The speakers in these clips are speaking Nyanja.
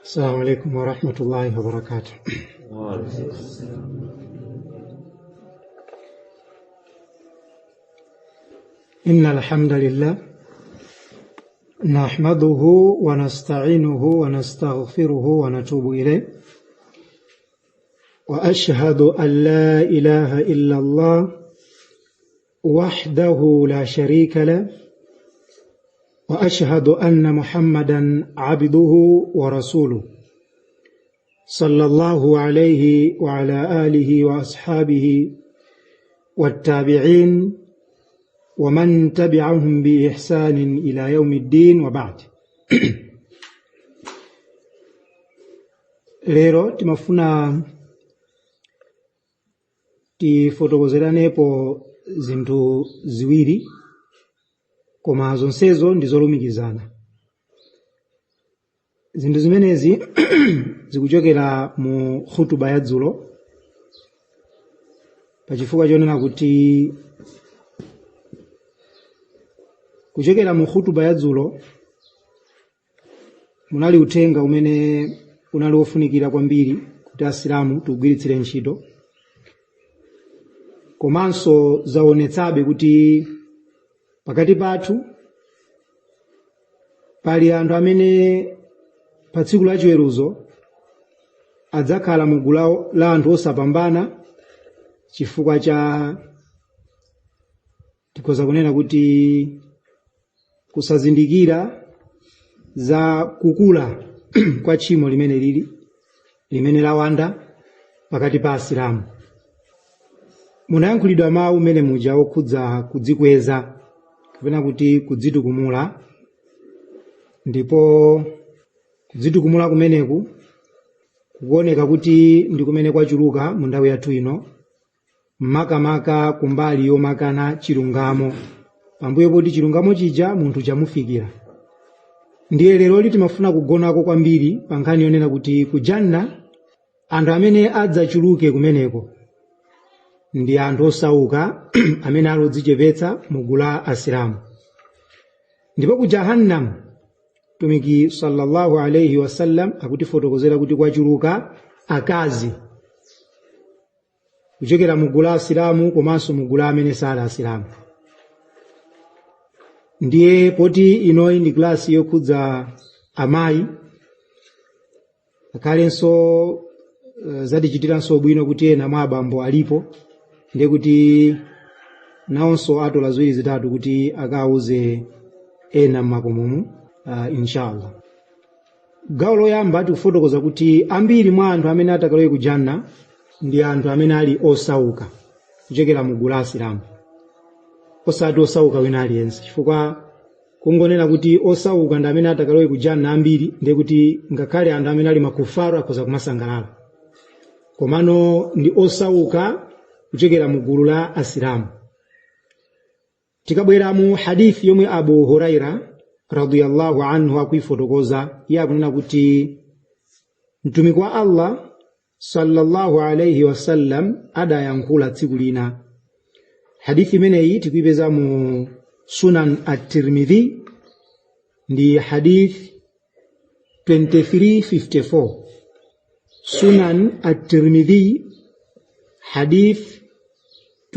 السلام عليكم ورحمة الله وبركاته. إن الحمد لله نحمده ونستعينه ونستغفره ونتوب إليه، وأشهد أن لا إله إلا الله وحده لا شريك له، وأشهد أن محمدا عبده ورسوله صلى الله عليه وعلى آله وأصحابه والتابعين ومن تبعهم بإحسان إلى يوم الدين، وبعد. Lero timafuna tifotokozeranepo zinthu ziwiri, koma zonsezo ndi zolumikizana. Zinthu zimenezi zikuchokera mu khutuba ya dzulo, pachifukwa chonena kuti kuchokera mu khutuba ya dzulo munali uthenga umene unali wofunikira kwambiri kuti Asilamu tiugwiritsire ntchito, komanso zaonetsabe kuti pakati pathu pali anthu amene pa tsiku la chiweruzo adzakhala mu gulu la anthu osapambana, chifukwa cha tikhoza kunena kuti kusazindikira za kukula kwa tchimo limene lili limene lawanda pakati pa Asilamu. Munayankhulidwa mawu mmene muja okhudza kudzikweza kapena kuti kudzitukumula, ndipo kudzitukumula kumeneku kukuoneka kuti ndi kumene kwachuluka mu nthawi yathu ino, makamaka kumbali yomakana chilungamo, pambuyo poti chilungamo chija munthu chamufikira. Ndiye lero timafuna kugonako kwambiri pa nkhani yonena kuti ku Janna anthu amene adzachuluke kumeneko ndi anthu osauka amene ali odzichepetsa mu gulu la Asilamu. Ndipo ku Jahannam Mtumiki sallallahu alayhi wasallam akutifotokozera kuti kwachuluka akazi kuchokera mu gulu la Asilamu komanso mu gulu amene sali Asilamu. Ndiye poti inoyi ndi klasi yokhudza amayi, akhalenso zatichitiranso bwino kuti ena mwa abambo alipo, ndiye kuti nawonso atola ziwiri zitatu kuti akawuze ena mmakomomu, inshallah. Gawo loyamba tikufotokoza kuti ambiri mwa anthu amene atakalowe ku Janna ndi anthu amene ali osauka kuchokera mu gulu la Asilamu, osati osauka wina aliyense, chifukwa kungonena kuti osauka ndi amene atakalowe ku Janna ambiri, ndiye kuti ngakhale anthu amene ali makufaru akhoza kumasangalala. Komano ndi osauka kuchokera mu gulu la Asilamu. Tikabwera mu hadithi yomwe Abu Huraira radiyallahu anhu akuifotokoza, iye akunena kuti Mtumiki wa Allah sallallahu alayhi wasallam adayankhula tsiku lina. Hadithi imeneyi tikuipeza mu Sunan at-Tirmidhi, ndi hadith 2354. Sunan at-Tirmidhi hadith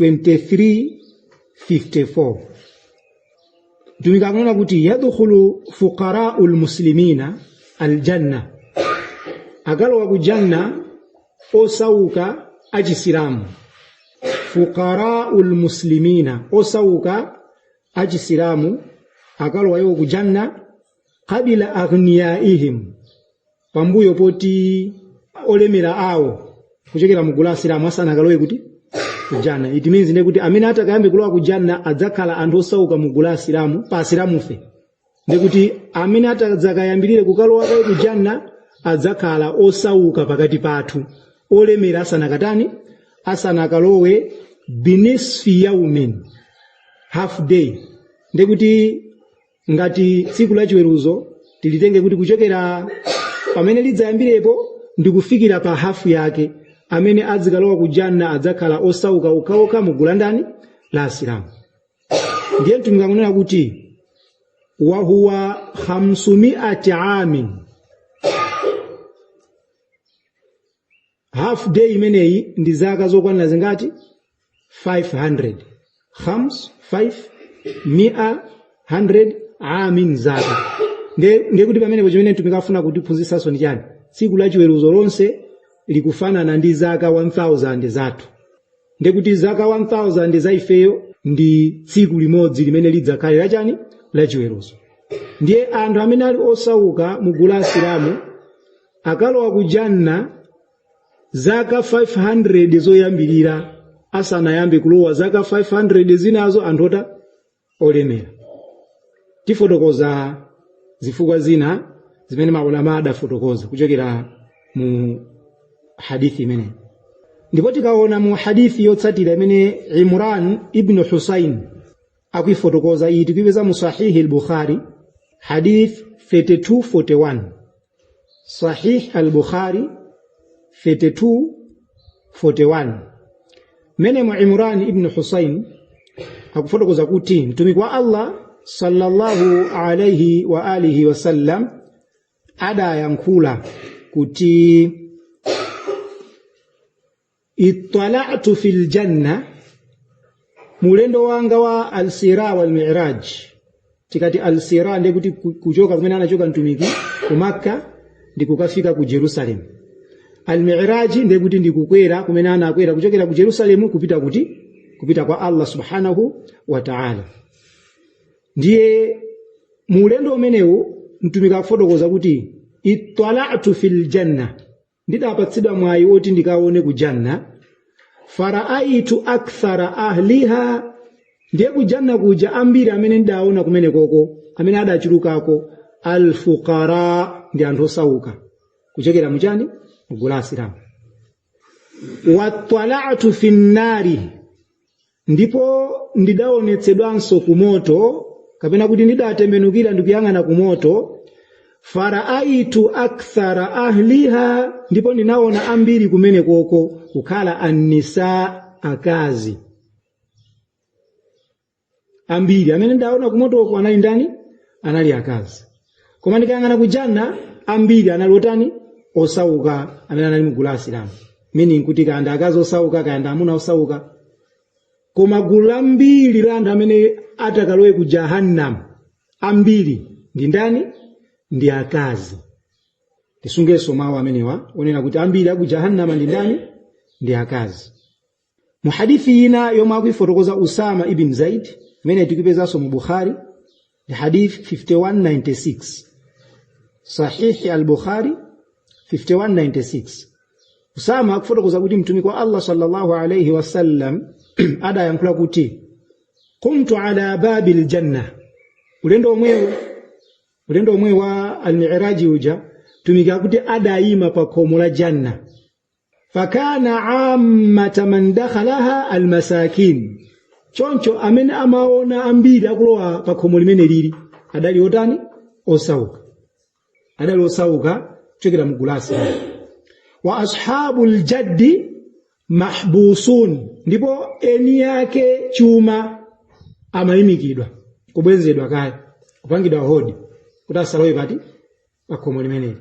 2354. Mtumiki akunena kuti yadkhulu fuqara'u al-muslimina al-janna, akalowa ku janna osauka achisilamu. Fuqara'u al-muslimina, osauka achisilamu akalowa iwo ku janna qabila aghniyaihim, pambuyo poti olemera awo kuchokera mu gulu la Asilamu asanakalowe kuti ku janna. It means ne kuti amene atakayambe kulowa ku janna adzakhala anthu osauka mu gulu la Asilamu, pa Asilamufe. Ndikuti amene atadzakayambirire kukalowa kaye ku janna adzakhala osauka pakati pathu, olemera asanakatani, asanakalowe binisfi yaumin, half day. Ndikuti ngati tsiku la chiweruzo tilitenge kuti kuchokera pamene lidzayambirepo ndi kufikira pa hafu yake, amene adzikalowa ku janna adzakhala osauka okhaokha mu gulu la ndani? La Asilamu. Ndiye Mtumiki akunena kuti wa huwa 500 amin, Half day imeneyi ndi zaka zokwanira zingati? 500. Khams, 5, mia, 100, amin, zaka. Ndiye kuti pamenepo chimene mtumiki afuna kutiphunzitsanso ndi chani? Tsiku la chiweruzo lonse likufanana ndi zaka 1000 zathu. Ndiye kuti zaka 1000 za ifeyo ndi tsiku limodzi limene lidzakhale lachani? La chiweruzo. Ndiye anthu amene ali osauka mu gulu la Asilamu akalowa ku Janna zaka 500 zoyambirira asanayambe kulowa zaka 500 zinazo anthu ota olemera. Tifotokoza zifukwa zina zimene maulama adafotokoza kuchokera mu hadithi imeneyi. Ndipo tikaona mu hadithi yotsatira imene Imran ibn Husayn akuifotokoza, iyi tikuipeza mu Sahihi al-Bukhari, hadith 3241. Sahih al-Bukhari 3241, mene mu Imran ibn Husayn akufotokoza kuti mtumiki wa Allah sallallahu alayhi wa alihi wasallam adayankhula kuti ittala'tu fil janna, mulendo wanga wa al-sira wal mi'raj. Tikati al-sira ndiye kuti kuchoka kumene anachoka mtumiki ku Makka ndi kukafika ku Jerusalem. Al-mi'raj ndiye kuti ndikukwera kumene anakwera kuchokera ku Jerusalem kupita kuti? Kupita kwa Allah subhanahu wa ta'ala. Ndiye mulendo umenewu mtumiki akufotokoza kuti ittala'tu fil janna, ndidapatsidwa mwayi woti ndikaone ku janna. Faraaitu akthara ahliha, ndiye ku janna kuja ambiri amene ndidaona kumene koko amene adachulukako alfuqara, ndi anthu osauka kuchokera muchani? Mugulu la Asilamu. Wattala'tu finnari, ndipo ndidaonetsedwanso kumoto, kapena kuti ndidatembenukira ndikuyang'ana kumoto. Faraaitu akthara ahliha, ndipo ndinaona ambiri kumene koko kukhala annisa, akazi. Ambiri amene ndaona kumotoko anali ndani? Anali akazi. Koma ndikayang'ana ku janna ambiri anali otani? Osauka, amene anali mugulu la Asilamu, meaning kuti kaya akazi osauka kaya amuna osauka. Koma gulu lambiri la anthu amene atakalowe ku jahannam ambiri ndi ndani? Ndi akazi. Tisungenso mawu amenewa onena kuti ambiri aku jahannama ndi ndani? Ndi akazi. Mu hadithi ina yomwe akuifotokoza Usama ibn Zaid, imene tikupezanso mu Bukhari, ndi hadith 5196, Sahihi al-Bukhari 5196. Usama akufotokoza kuti mtumiki wa Allah sallallahu alayhi wasallam adayankhula kuti qumtu ala babi aljanna. Ulendo omwewo wa al-mi'raji uja, mtumiki akuti adayima pa khomo la janna. Fakana ammata man dakhalaha almasakin, choncho amene amaona ambiri akulowa pa khomo limene lili adali otani? Osauka. Adali osauka kuchokera mu gulu la Asilamu. Wa ashabu ljaddi mahbusun, ndipo eni yake chuma amayimikidwa, kubwenzedwa kaya kupangidwa hodi kuti asalowe pati? Pa khomo limeneli.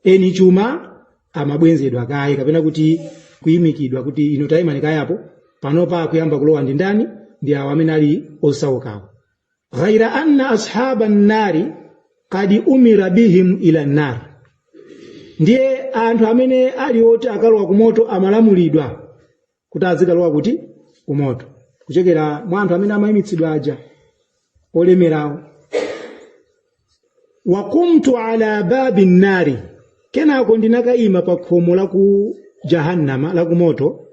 Eni chuma amabwenzedwa kaye kapena kuti kuyimikidwa kuti ino tayimani kayapo, panopa akuyamba kulowa ndi ndani? Ndi awo amene ali osaukawo. Ghaira anna ashaba nnari kad umira bihim ila nnar, ndiye anthu amene ali oti akalowa kumoto amalamulidwa kuti azikalowa kuti? Kumoto, kuchokera mwa anthu amene amayimitsidwa aja olemerawo. Wa qumtu ala babi nnari, kenako ndinakayima pa khomo la ku jahannama, la kumoto.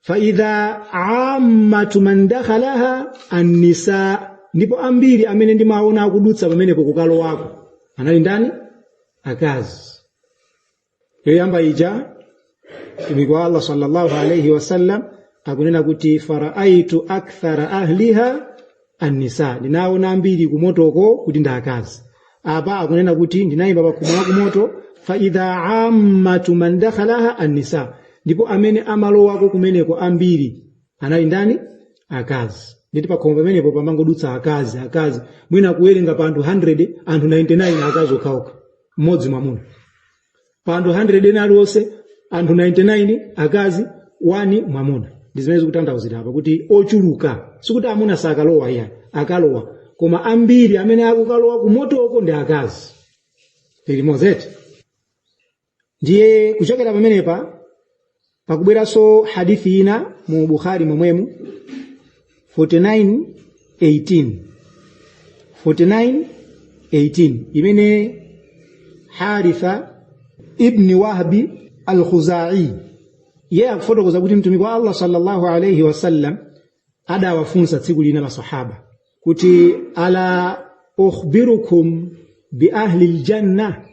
Fa idha ammatu man dakhalaha annisa, ndipo ambiri amene ndimaona akudutsa pamenepo kukalowako anali ndani? Akazi. Yoyamba ija mtumiki wa Allah sallallahu alayhi wasallam akunena kuti faraaitu akthara ahliha annisa, ndinaona ambiri kumotoko kuti ndi akazi. Apa akunena kuti ndinayima pa khomo la kumoto, fa idha ammatu man dakhalaha annisa, ndipo amene amalowako kumeneko ambiri anali ndani? Akazi. Nditi pakhomo pamenepo pamangodutsa akazi, akazi, mwina kuwerenga pa anthu 100, anthu 99 akazi okhaokha, mmodzi mwamuna. Pa anthu 100 ena aliwonse Anthu 99 akazi, 1 mwamuna. Ndi zimene zikutanthauzira apa kuti ochuluka. Sikuti amuna sakalowa iya, akalowa, koma ambiri amene akukalowa kumotoko ndi akazi. Tilimozeti. Ndiye kuchokera pamenepa pakubweranso hadithi ina mu Bukhari momwemu 49:18, 49:18, imene Haritha ibni Wahbi al-Khuzai ye akufotokoza kuti mtumiki wa Allah sallallahu alayhi wasallam adawafunsa tsiku lina masahaba kuti ala ukhbirukum bi ahli aljanna,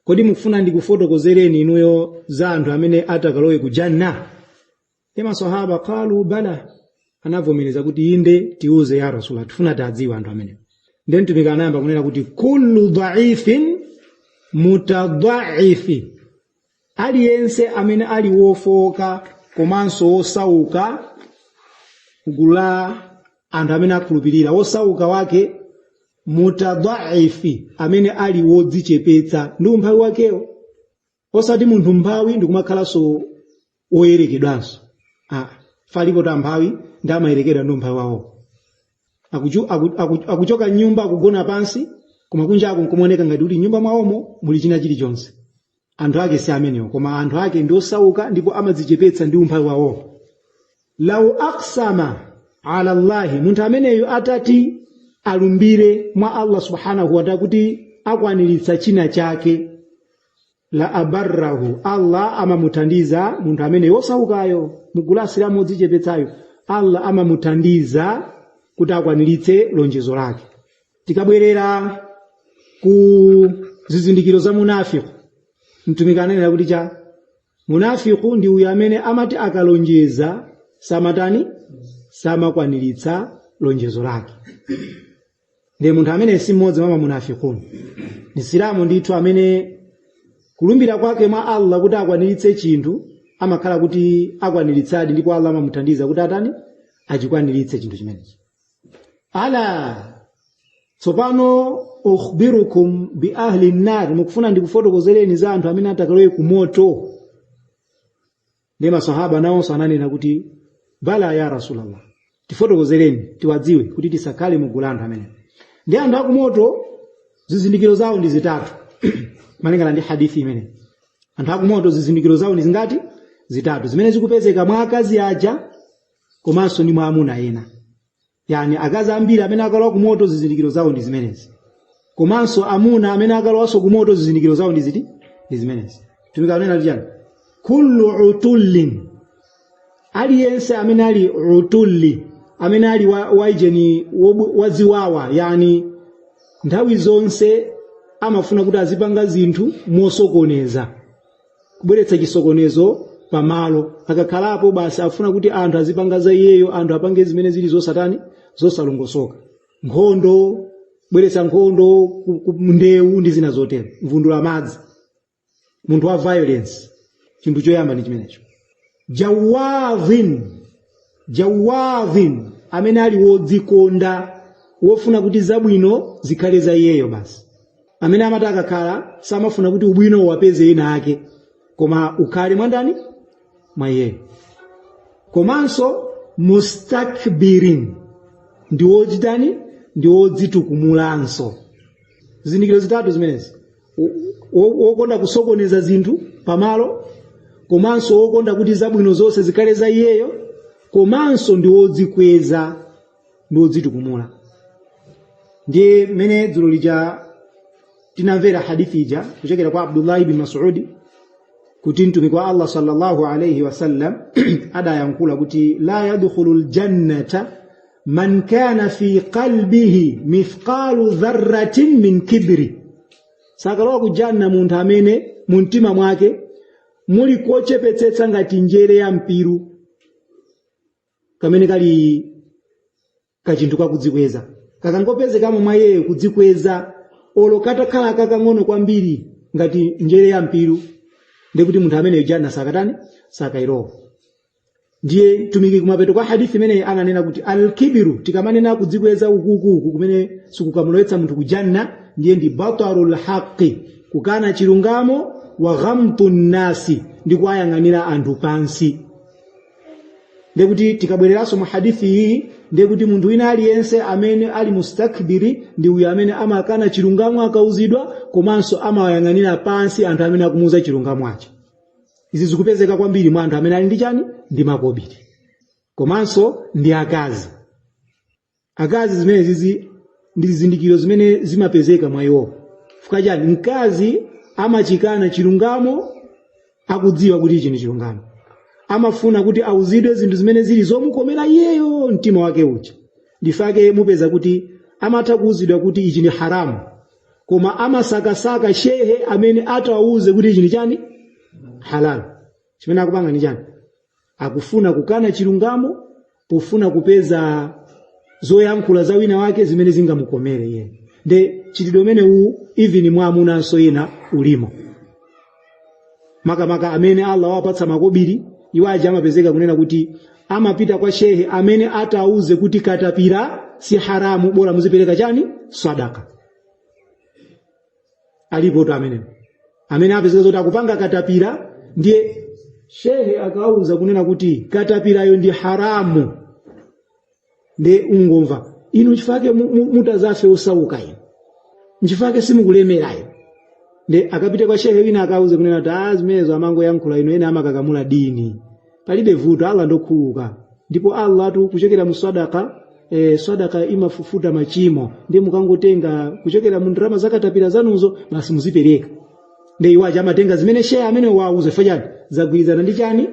kodi mufuna ndikufotokozereni inuyo za anthu amene atakalowe ku janna? Ye masahaba qalu bala, anavomereza kuti inde, tiuze ya Rasulullah, tifuna tadziwa anthu amene. Ndiye mtumiki anayamba kunena kuti kullu dha'ifin mutadha'ifi, aliyense amene ali wofoka komanso wosauka, gulu la anthu amene akhulupirira, wosauka wake mutadha'ifi, amene ali wodzichepetsa ndi umphawi wakewo, osati munthu mphawi ndikumakhalanso woyerekedwanso. Falipo ta mphawi ndi amayerekedwa ndi umphawi wawo, akuchoka nyumba akugona pansi, koma kunja ako nkumaoneka ngati kuti nyumba mwawomo muli china chilichonse. Anthu ake si amenewo, koma anthu ake ndi osauka ndipo amadzichepetsa ndi umphawi wawo. Lau aqsama ala Allahi, munthu ameneyo atati alumbire mwa Allah subhanahu wa ta'ala kuti akwaniritsa china chake, la abarrahu, Allah amamuthandiza munthu ameneyo wosaukayo, mugulu asilamu odzichepetsayo, Allah amamuthandiza kuti akwaniritse lonjezo lake. Tikabwerera ku zizindikiro za munafiku, mtumiki ananena kuti cha munafiku ndi uyu amene amati akalonjeza samatani, samakwaniritsa lonjezo lake. Ndiye munthu amene si mmodzi mwa munafikuni, ni silamu ndithu amene kulumbira kwake mwa Allah kuti akwaniritse chinthu amakhala kuti akwaniritsadi, ndipo Allah amamuthandiza kuti atani, achikwaniritse chinthu chimenechi. Ala tsopano ukhbirukum bi ahli nnar, mukufuna ndikufotokozereni za anthu amene atakalowe ku moto? Ndiye masahaba nawonso ananena kuti bala ya Rasulallah, tifotokozereni tiwadziwe kuti tisakhale mu gulu anthu amene. Ndi anthu akumoto zizindikiro zawo ndi zitatu malingana ndi hadithi imene. Anthu akumoto zizindikiro zawo ndi zingati? Zitatu, zimene zikupezeka mwa akazi aja komanso ndi mwa amuna ena. Yani akazi ambiri amene akalowa kumoto zizindikiro zawo ndi zimenezi, komanso amuna amene akalowanso kumoto zizindikiro zawo ndi ziti? Ndi zimenezi. Mtumiki anena kuti chani? Kullu utullin, aliyense amene ali utulli, amene ali waijeni waziwawa, yani nthawi zonse amafuna kuti azipanga zinthu mosokoneza, kubweretsa chisokonezo pamalo akakhalapo, basi afuna kuti anthu azipanga za iyeyo, anthu apange zimene zili zosatani, zosalongosoka, nkhondo, kubweretsa nkhondo, ndewu ndi zina zotero, mvundula madzi, munthu wa violence. Chinthu choyamba ndi chimenecho. Jawadhin, jawadhin, amene ali wodzikonda, wofuna kuti zabwino zikhale za iyeyo basi, amene amati akakhala samafuna kuti ubwino uwapeze ena ake, koma ukhale mwandani, mwa iyeyo. Komanso mustakbirin, ndi wochitani, ndi wodzitukumulanso. Zizindikiro zitatu zimenezi: wokonda kusokoneza zinthu pamalo, komanso wokonda kuti zabwino zonse zikhale za iyeyo, komanso ndi wodzikweza, ndi wodzitukumula. Ndiye mmene dzulo lija tinamvera hadithi ija kuchokera kwa Abdullah ibn Mas'ud kuti mtumiki wa Allah sallallahu alayhi wasallam adayankhula kuti la yadkhulu aljannata man kana fi qalbihi mithqalu dharratin min kibri, sakalowa ku janna munthu amene mu mtima mwake muli kochepetsetsa ngati njere ya mpiru, kamene kali kachinthu kakudzikweza, kakangopezekamo mwa iyeyo kudzikweza, olo katakhala kakang'ono kwambiri ngati njere ya mpiru, ndikuti munthu ameneyo janna sakatani, sakailowa. Ndiye mtumiki kumapeto kwa hadithi imeneyi ananena kuti alkibiru, tikamanena kudzikweza ukukuku kumene sikukamulowetsa munthu ku janna, ndiye ndi batarul haqi, kukana chilungamo, Wa ghamtu nnasi, ndi kuwayang'anira anthu pansi. Ndekuti tikabwereranso mu hadithi iyi, ndekuti munthu wina aliyense amene ali mustakbiri ndi uyo amene amakana chilungamo akauzidwa, komanso amawayang'anira pansi anthu amene akumuuza chilungamo aja. Izi zikupezeka kwambiri mwa anthu amene ali ndi chani? Ndi makobiri, komanso ndi akazi. Akazi zimene zizi ndi zizindikiro zimene zimapezeka mwa iwo. Chifukwa chani? Mkazi amachikana chilungamo akudziwa kuti ichi ndi chilungamo, amafuna kuti auzidwe zinthu zimene zili zomukomera iyeyo mtima wake uja. Ndifake mupeza kuti amatha kuuzidwa kuti ichi ndi haramu, koma amasakasaka shehe amene atawauze kuti ichi ndi chani? Halal. Chimene akupanga ndi chani? Akufuna kukana chilungamo pofuna kupeza zoyankhula za wina wake zimene zingamukomere iye. Nde chitidwe umene uwu even mwa amunanso ena ulimo, makamaka amene Allah wapatsa makobiri. Iwo aja amapezeka kunena kuti amapita kwa shehe amene atauze kuti katapira si haramu, bora muzipereka chani? Sadaka. Alipo tu amenewo amene apezeka zoti akupanga katapira, ndiye shehe akauza kunena kuti katapirayo ndi haramu, nde ungomva inu nchifake mutazafe osauka, inu nchifake simukulemerayo. Nde akapita kwa shehe wina akauze kunena kuti ah, zimenezo amangoyankhula inu, ena amakakamula dini, palibe vuto, Allah ndokhululuka, ndipo Allah tu kuchokera mu sadaka, sadaka imafufuta machimo, ndi mukangotenga kuchokera mu ndalama zakatapira zanuzo basi muzipereka. Ndi iwo aja amatenga zimene shehe amene wauze fachani zagwirizana ndi chani?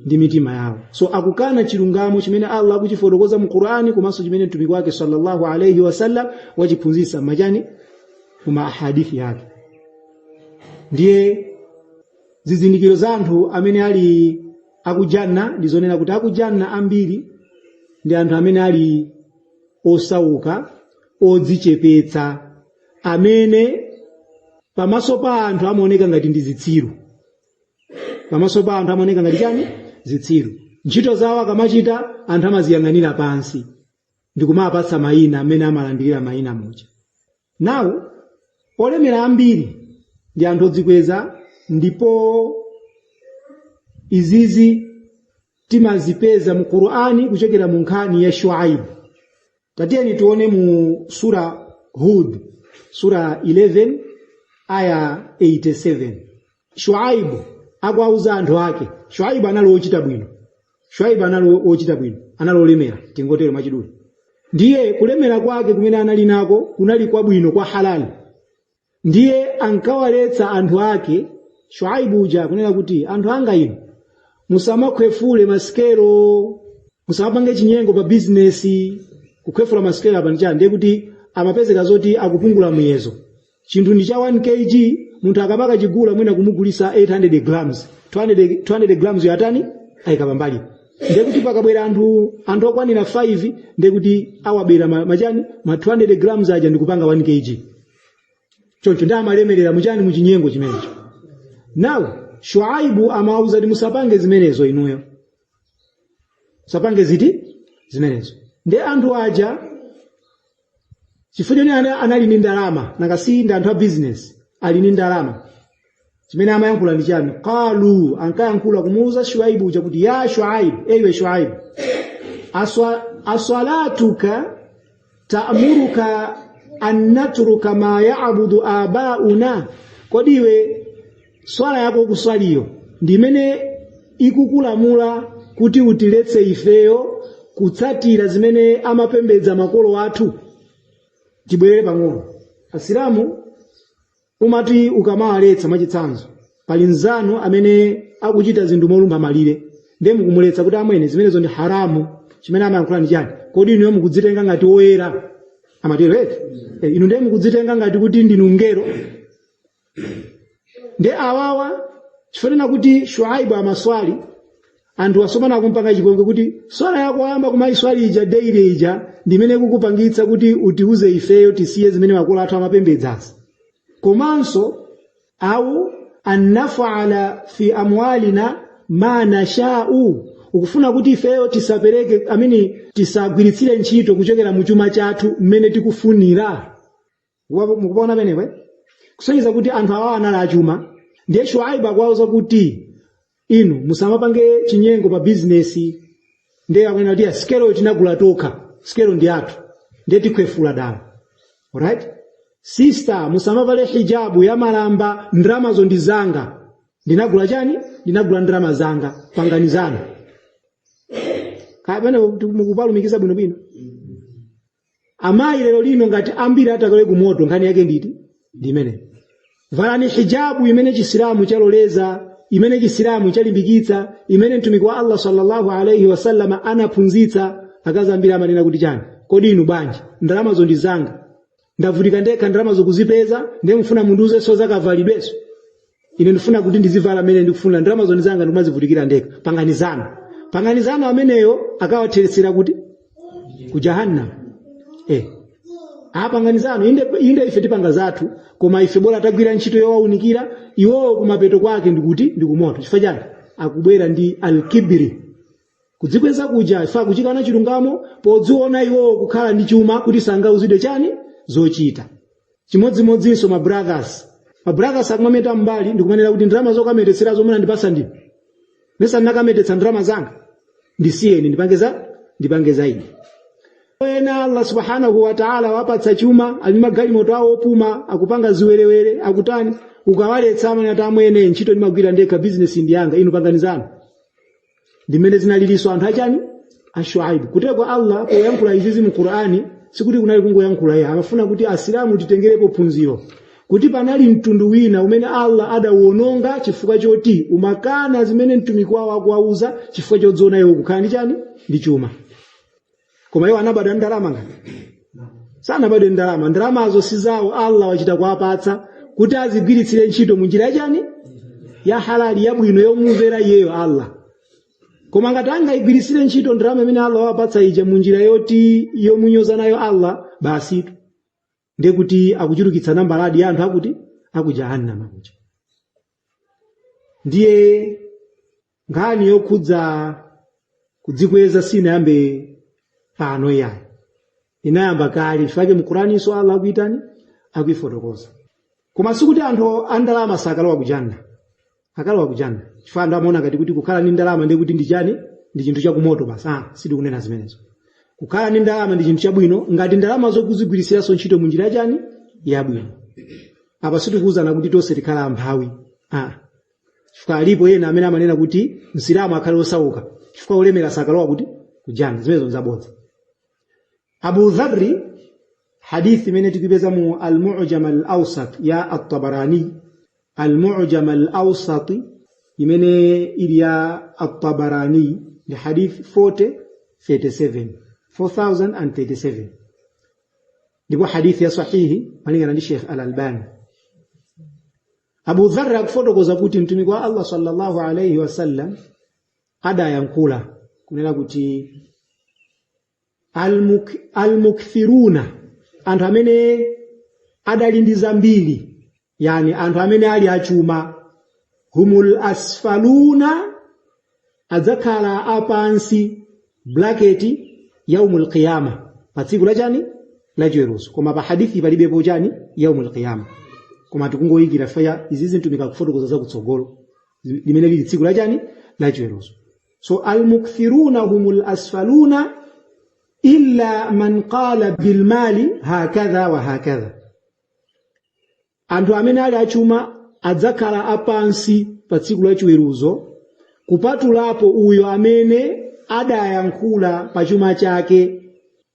Ndi mitima yawo. So akukana chilungamo chimene Allah akuchifotokoza mu Qur'ani, komanso chimene mtumiki wake sallallahu alayhi wasallam wachiphunzitsa machani? Kuma ahadithi yake. Ndiye zizindikiro za anthu amene ali akujanna ndi zonena kuti akujanna ambiri ndi anthu amene ali osauka, odzichepetsa, amene pamaso pa anthu amaoneka ngati ndi zitsiru. Pamaso pa anthu amaoneka ngati chani? Zitsiru. Ntchito zawo akamachita anthu amaziyang'anira pansi ndikumapatsa mayina amene amalandirira mayina muja. Nawo olemera ambiri ndi anthu odzikweza, ndipo izizi timazipeza mu Qur'ani kuchokera mu nkhani ya Shuaib. Tatiyeni tione mu sura Hud, sura 11 aya 87. Shuaib akuwauza anthu ake. Shuaib anali wochita bwino. Shuaib anali wochita bwino, anali olemera, tingotero mwachidule. Ndiye kulemera kwake kumene anali nako kunali kwabwino, kwa halali. Ndiye ankawaletsa anthu ake Shuaibu uja kunena kuti anthu anga inu musamakhwefule masikelo, musamapange chinyengo pa bizinesi. Kukhwefula masikelo apa ndichani? Ndiye kuti amapezeka zoti akupungula muyezo. Chinthu ndi cha 1 kg, munthu akamaka chigula mwina kumugulisa 800 grams, 200 grams yatani ayika pambali. Ndiye kuti pakabwera anthu okwanira 5, ndiye kuti awabera machani ma 200 grams aja ndikupanga 1 kg. Choncho ndi amalemerera muchani? Muchinyengo chimenecho. Now Shuaibu amawauza kuti musapange zimenezo inuyo, musapange ziti? Zimenezo. Ndi anthu aja chifukwa choti anali ndi ndalama, nakasi ndi anthu a business, ali ndi ndalama, chimene amayankhula ndi chani? Qalu, ankayankhula kumuuza Shuaibu uja kuti ya Shuaibu, ewe Shuaibu, aswalatuka ta'muruka an natruka ma ya'budu abauna. Kodi iwe swala yako kuswaliyo ndi imene ikukulamula kuti utiletse ifeyo kutsatira zimene amapembedza makolo athu? Tibwerere pang'ono. Asilamu umati ukamawaletsa, mwachitsanzo pali mnzanu amene akuchita zinthu molumpha malire, ndiye mukumuletsa kuti amwene zimenezo ndi haramu, chimene amayankhula ndi chani? Kodi inuyo mukudzitenga ngati woyera? Amatero eti? Inu ndiye mukudzitenga ngati kuti ndinu mngelo. Ndiye awawa chifanena kuti Shuaibu amaswali, anthu asomana akumpanga chipongwe kuti swala yako wayamba kumaiswali ija daily ija ndimene kukupangitsa kuti utiuze ifeyo tisiye zimene makolo athu amapembedzazi. Komanso au annafala fi amwalina ma nashau, ukufuna kuti ifeyo tisapereke amene tisagwiritsire ntchito kuchokera mu chuma chathu mmene tikufunira. Mukupaona penepo? Kusonyeza kuti anthu awa anali achuma, Ndiye Shuaibu akuwauza kuti inu musamapange chinyengo pa bizinesi. Ndiye akunena kuti sikelo tinagula tokha, sikelo ndi athu, ndiye tikhwefula dala. Alright? Sister, musamavale hijabu ya malamba, ndramazo ndi zanga. Ndinagula chani? Ndinagula ndrama zanga. Panganizana. Kapena mukupalumikiza bwinobwino. Amayi lero lino ngati ambiri atakale kumoto, nkhani yake nditi ndi imeneyo. Valani hijabu imene Chisilamu chaloleza, imene Chisilamu chalimbikitsa, imene mtumiki wa Allah sallallahu alayhi wasallam anaphunzitsa. Akazi ambiri amanena kuti chani? Kodi inu bwanji? Ndalamazo ndi zanga, ndavutika ndekha ndalamazo kuzipeza, ndiye mufuna mundiuzenso zakavalidwenso? Ine ndifuna kuti ndizivala mmene ndikufuna, ndalamazo ndi zanga, ndikumazivutikira ndekha. Panganizano, panganizano ameneyo akawatheretsera kuti ku jahannam. Apanganizano inde, inde ife tipanga zathu, koma ife bora tagwira ntchito yowaunikira iwowo, kumapeto kwake ndikuti ndikumoto. Chifukwa chani? Akubwera ndi alkibri, kudzikweza kuja, ife akuchikana chilungamo podziona iwowo kukhala ndi chuma kuti sangauzidwe chani zochita. Chimodzimodzinso ma brothers, ma brothers akumameta mbali ndikumanena kuti ndalama zokametetsera zomwe ndipasa ndine, mesa ndinakametetsa ndalama zanga, ndisiyeni ndipange za ine. Ena Allah subhanahu wa ta'ala wapatsa chuma, ali magalimoto awo opuma, akupanga ziwerewere, akutani, ukawaletsa amene ati amwene ntchito ndimagwira ndekha, business ndi yanga, inu panganizano. Ndimene zinaliliso anthu achani a Shuaibu. Kuteko Allah poyankhula izizi mu Qur'ani sikuti kunali kungoyankhula iye, amafuna kuti Asilamu titengerepo phunziro kuti panali mtundu wina umene Allah adawononga chifukwa choti umakana zimene mtumiki wawo akuwauza, chifukwa chodziona iwo kukhala ndi chani, ndi chuma. Koma iwo anabadwa ndalama ngati sanabadwe ndalama, ndalamazo si zawo, Allah wachita kuwapatsa kuti azigwiritsire ntchito mu njira yachani, ya halali, yabwino, yomumvera iyeyo Allah. Koma ngati angayigwiritsire ntchito ndalama imene Allah wapatsa ija mu njira yoti yomunyoza nayo Allah, basi ndiye kuti akuchulukitsa nambaladi ya anthu akuti aku jahannama kuja. Ndiye nkhani yokhudza kudzikweza sinayambe pano yayi, inayamba kale. Chifukwa mu Qur'aninso Allah akuitani, akuifotokoza. Koma sikuti anthu a ndalama sakalowa kujanna, akalowa kujanna. Chifukwa anthu amaona ngati kuti kukhala ndi ndalama ndiye kuti ndi chani, ndi chinthu chakumoto basi. Sitikunena zimenezo. Kukhala ndi ndalama ndi chinthu chabwino ngati ndalama zokuzigwiritsiranso ntchito mu njira yachani, yabwino. Apa sitikuwuzana kuti tonse tikhala amphawi, chifukwa alipo ena amene amanena kuti Msilamu akhale osauka chifukwa olemera sakalowa kuti kujana. Zimenezo nzabodza. Abu Dharri, hadithi imene tikupeza mu Al-Mu'jam Al-Awsat ya At-Tabarani, Al-Mu'jam Al-Awsat imene ili ya At-Tabarani ndi hadith 4037, 4037, ndipo hadithi ya sahihi malingana ndi Sheikh Al-Albani. Abu Dharr akufotokoza kuti mtumiki wa Allah sallallahu alayhi wasallam adayankhula kunena kuti almukthiruna, anthu amene adali ndi zambiri, yani anthu amene ali achuma, humul asfaluna, adzakhala apansi bracket yaumul qiyama, pa tsiku lachani, lachiweruzo. Koma pa hadithi palibepo chani, yaumul qiyama, koma tikungoyikira faya izi mtumiki akufotokoza zakutsogolo limene lili tsiku lachani, lachiweruzo. So almukthiruna humul asfaluna illa man qala bilmali hakadha wa hakadha, anthu amene ali achuma adzakhala apansi pa tsiku lachiweruzo kupatulapo uyo amene adayankhula pa chuma chake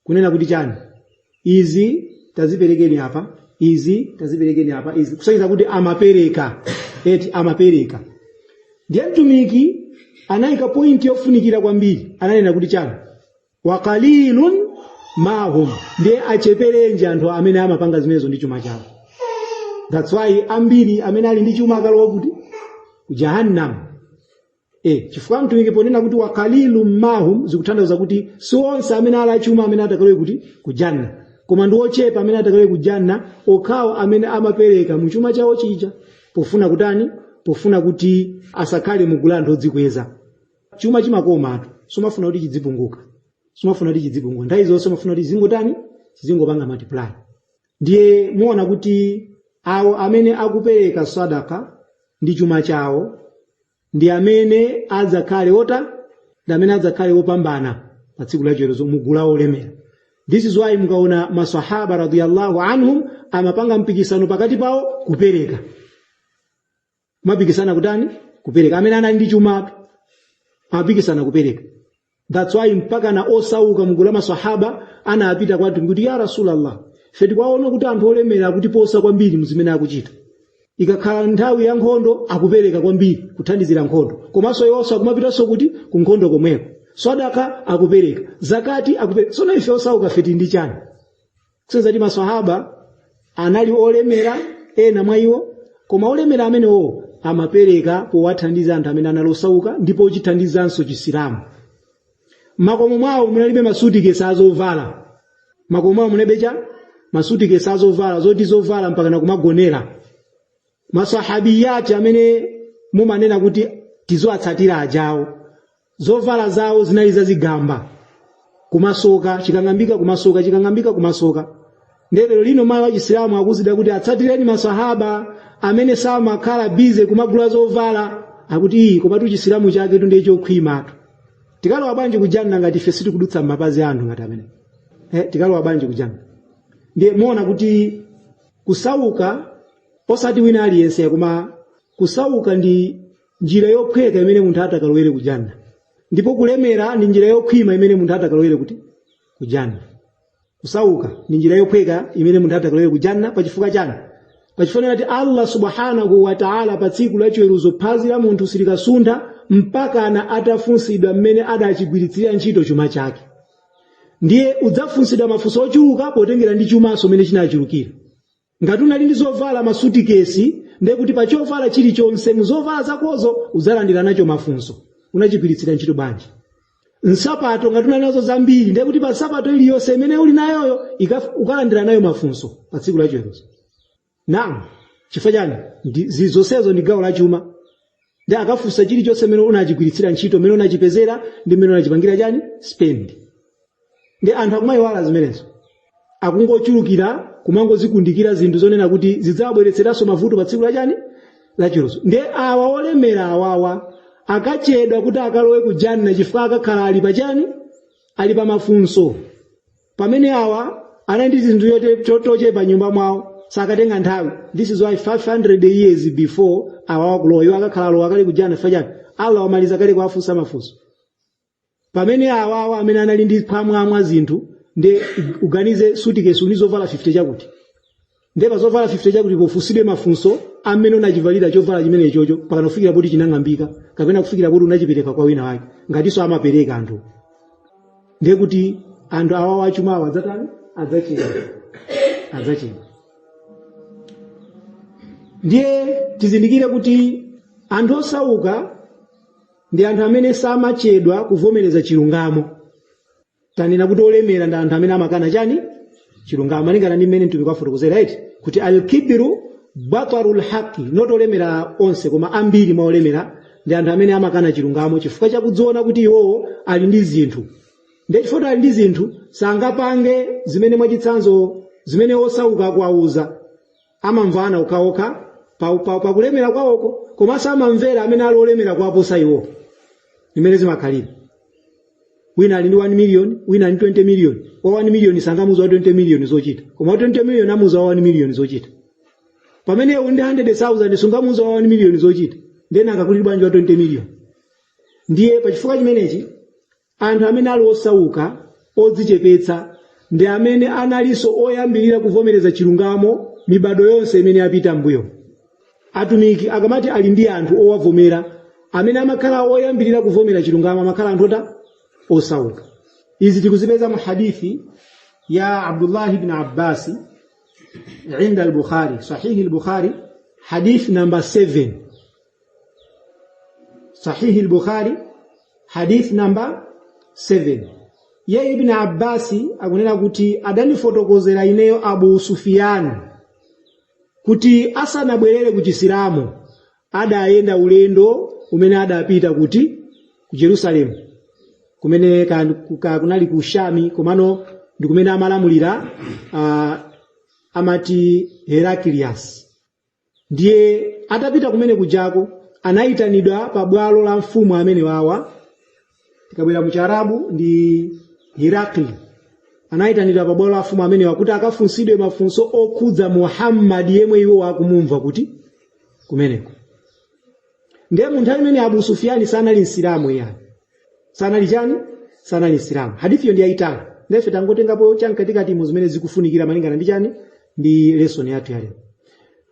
kunena kuti chani, izi taziperekeni apa, izi taziperekeni apa, izi, kusonyeza kuti amapereka eti, amapereka. Ndiye mtumiki anayika pointi yofunikira kwambiri, ananena kuti chani, wa qalilun mahum, ndiye acheperenji anthu amene amapanga zimenezo ndi chuma chawo. That's why ambiri amene ali ndi chuma akalowa kuti ku jahannam. Chifukwa mtumiki ponena kuti wa qalilun mahum zikutanthauza kuti si onse amene ali achuma amene atakalowe kuti ku janna, koma ndi ochepa amene atakalowe ku janna, okhawo amene amapereka mu chuma chawo chija pofuna kutani, pofuna kuti asakhale mugulu anthu odzikweza. Chuma chimakomatu, sumafuna kuti chidzipunguka, sumafuna kuti chidzipunguka nthawi zonse, umafuna kuti zingotani, zingopanga multiply. Ndiye muona kuti awo amene akupereka sadaka ndi chuma chawo ndi amene adzakhale ota ndi amene adzakhale opambana pa tsiku la chiweruzo mugulu la olemera. This is why mukaona masahaba radiyallahu anhum amapanga mpikisano pakati pawo kupereka, mapikisana kutani? Kupereka. Amene anali ndi chuma amapikisana kupereka. That's why mpaka na osauka mugulu la masahaba anapita kwa Mtumiki kuti, ya Rasulallah, ife tikuwaona kuti anthu olemera akutiposa kwambiri muzimene akuchita. Ikakhala nthawi ya nkhondo akupereka kwambiri kuthandizira nkhondo, komanso iwonso akumapitanso kuti ku nkhondo komweko, swadaka akupereka, zakati akupereka. Tsono ife osauka fe tili ndi chani? Kusonyeza kuti masahaba anali olemera ena mwa iwo, koma olemera amenewo amapereka powathandiza anthu amene anali osauka ndipo ochithandizanso Chisilamu. Makomo mwawo munalibe masutikesi azovala, makomo mwawo munalibe cha masutikesi azovala zoti zovala mpaka nakumagonera. Masahabiyati amene mumanena kuti tizowatsatira ajawo, zovala zawo zinali zazigamba, kumasoka chikang'ambika, kumasoka chikang'ambika, kumasoka. Ndero lino mayi wa Chisilamu akuzida kuti atsatireni masahaba amene samakhala busy kumagula zovala, akuti iyi komatu Chisilamu chake tundiye chokhwimatu. Tikalowa bwanji kujanna ngati ife sitikudutsa m'mapazi a anthu ngati amene? Tikalowa bwanji kujanna? Ndiye muona kuti kusauka, osati wina aliyense, koma kusauka ndi njira yophweka imene munthu atakalowere kujanna, ndipo kulemera ndi njira yokhwima imene munthu atakalowere kuti kujanna. Kusauka ndi njira yophweka imene munthu atakalowere kujanna. Pachifukwa chani? Pachifukwa kuti Allah subhanahu wa ta'ala pa tsiku la chiweruzo phazi la munthu silikasuntha mpakana atafunsidwa mmene adachigwiritsira ntchito chuma chake. Ndiye udzafunsidwa mafunso ochuluka potengera ndi chumaso mmene chinachulukira. Ngati unali ndi zovala masutikesi, ndiye kuti pa chovala chilichonse muzovala zakozo udzalandira nacho mafunso, unachigwiritsira ntchito bwanji? Nsapato ngati unali nazo zambiri, ndiye kuti pa nsapato iliyonse imene uli nayoyo ukalandira nayo mafunso pa tsiku la chiweruzo. Naam, chifukwa chani? Zonsezo ndi gawo la chuma. Ndi akafunsa chilichonse mmene unachigwiritsira ntchito, mmene unachipezera ndi mmene unachipangira chani spend. Ndi anthu akumayiwala zimenezo, akungochulukira kumangozikundikira zinthu zonena kuti zidzawabweretseranso mavuto pa tsiku la chani la chiweruzo. Ndi awa olemera awawa akachedwa kuti akalowe ku janna chifukwa akakhala ali pa chani, ali pa mafunso, pamene awa anali ndi zinthu tochepa nyumba mwawo sakatenga nthawi. This is why 500 years before awa wakulowa, iwo akakhala alowa kale ku janna. Chifukwa chani? Allah wamaliza kale kuwafunsa mafunso. Pamene awawa amene anali ndi phwamwamwa zinthu, ndi uganize sutikesi uni zovala 50 chakuti, ndiye pa zovala 50 chakuti pofunsidwe mafunso amene unachivalira chovala chimene chocho pakana kufikira poti chinang'ambika kapena kufikira poti unachipereka kwa wina wake, ngatinso amapereka anthu, ndiye kuti anthu awawa achumawa adzatani? Adzachedwa, adzachedwa. Ndiye tizindikire kuti anthu osauka ndi anthu amene samachedwa kuvomereza chilungamo. Tanena kuti olemera ndi anthu amene amakana chani? Chilungamo, malingana ndi mmene Mtumiki wafotokozera iti kuti alkibru bataru lhaqi. Not olemera onse, koma ambiri mwa olemera ndi anthu amene amakana chilungamo chifukwa chakudziona kuti iwowo ali ndi zinthu. Ndiye chifukwa ali ndi zinthu sangapange zimene, mwachitsanzo, zimene osauka akuwauza. Amamvana okhaokha pakulemera kwawoko, komanso amamvera amene ali olemera kuwaposa iwo. Imene zimakhalira, wina ali ndi 1 million, wina ali ndi 20 million. Wa 1 million sangamuza wa 20 million zochita, koma wa 20 million amuza wa 1 million zochita. Pamene uli ndi 100,000 sungamuza wa 1 million zochita, ndena akakulira bwanji wa 20 million? Ndiye pachifukwa chimenechi anthu amene ali osauka odzichepetsa ndi amene analinso oyambirira kuvomereza chilungamo mibado yonse imene yapita mbuyo. Atumiki akamati ali ndi anthu owavomera, amene amakhala oyambirira kuvomera chilungamo amakhala anthu ota osauka. Izi tikuzipeza mu hadithi ya Abdullah ibn Abbas inda al-Bukhari, sahihi al-Bukhari, hadith number 7. Sahihi al-Bukhari, hadith number 7. Ye Ibn Abbasi akunena kuti adandifotokozera ineyo Abu Sufyan kuti asanabwerere ku Chisilamu adayenda ulendo umene adapita kuti ku Jerusalem, kumene kunali ku Shami, komano ndi kumene amalamulira amati Heraclius. Ndiye atapita kumene kujako anayitanidwa pa bwalo la mfumu amene wawa, tikabwera mu Chiarabu ndi Hirakli, anayitanidwa pa bwalo la mfumu amenewa kuti akafunsidwe mafunso okhudza Muhammad yemwe iwo akumumva kuti kumeneko. Ndiye munthu amene Abu Sufyani sanali Msilamu yani, sanali chani, sanali Msilamu. Hadithiyo ndi yayitali, ndefe tangotengapo chamkatikati mu zimene zikufunikira malingana ndi chani, ndi lesson yathu ya lero.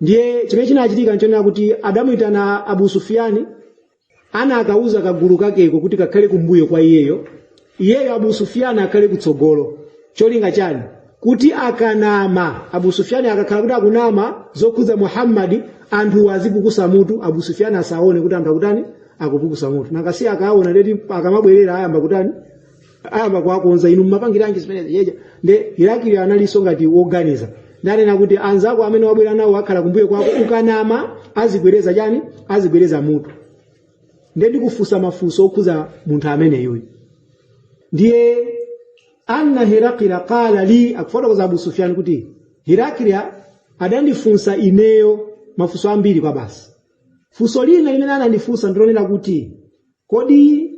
Ndiye chimene chinachitika nchonena kuti adamuyitana Abu Sufyani, ana akauza kagulu kakeko kuti kakhale kumbuyo kwa iyeyo, iyeyo Abu Sufyani akhale kutsogolo. Cholinga chani? Kuti akanama Abu Sufyani, akakhala kuti akunama zokhudza Muhammad, anthu azipukusa mutu, Abu Sufyani asaone kuti anthu akutani, akupukusa mutu. Nanga si akaona ndeti akamabwerera ayamba kutani, ayamba kuwakonza, inu mmapangiranji zimenezi yeja. Nde Hirakili analinso ngati woganiza, ndanena kuti anzako amene wabwera nawo akhala kumbuyo kwako, ukanama azigwereza chani, azigwereza mutu. Ndiye ndikufunsa mafunso okhudza munthu amene yuyu. Ndiye anna Hirakila qala li, akufotokoza Abu Sufyan kuti Hirakila adandifunsa ineyo mafunso ambiri kwa basi. Funso lina limene anandifunsa ndilonena kuti kodi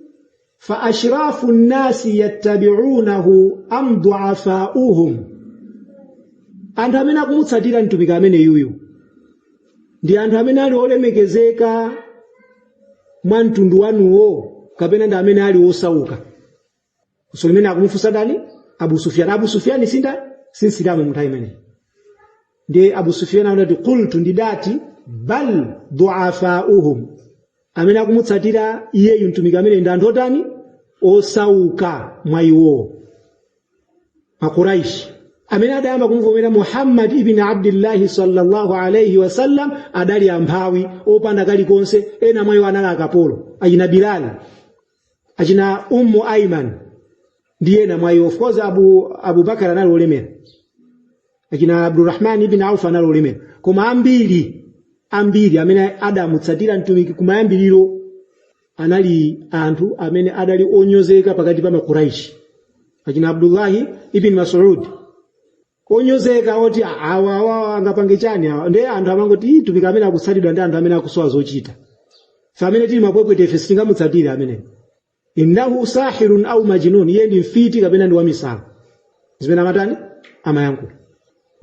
fa ashrafu nnasi yattabi'unahu am du'afa'uhum, anthu amene akumutsatira mtumiki amene yuyu ndi anthu amene ali olemekezeka mwa mtundu wanuwo kapena ndi amene ali osauka? Funso limene akumufunsa ndani? Abu Sufyan. Abu Sufyan sinda sinsilamu munthu imene. Ndiye Abu Sufyan anati qultu, ndidati bal du'afa'uhum, amene akumutsatira iyeyu mtumiki amene ndi anthu otani, osauka mwa iwowo, Makuraishi amene adayamba kumuvomera Muhammad ibn Abdillahi sallallahu alayhi wasallam adali amphawi opanda kalikonse. Ena mwa iwo anali akapolo, achina Bilal, achina Ummu Aiman ndi ena mwa iwo. Of course Abu Bakar anali olemera, achina Abdurrahman ibn Auf anali olemera, koma ambiri ambiri amene adamutsatira mtumiki kumayambiriro anali anthu amene adali onyozeka pakati pa Makuraishi, achina Abdullahi ibn Mas'ud, onyozeka oti awa awa angapange chani awa. Ndiye anthu amangoti mtumiki amene akutsatidwa ndi anthu amene akusowa zochita, fe amene tili mapwepwete ife sitingamutsatire amene. Innahu sahirun au majnun, iye ndi mfiti kapena ndi wamisala, zimene amatani amayankhula.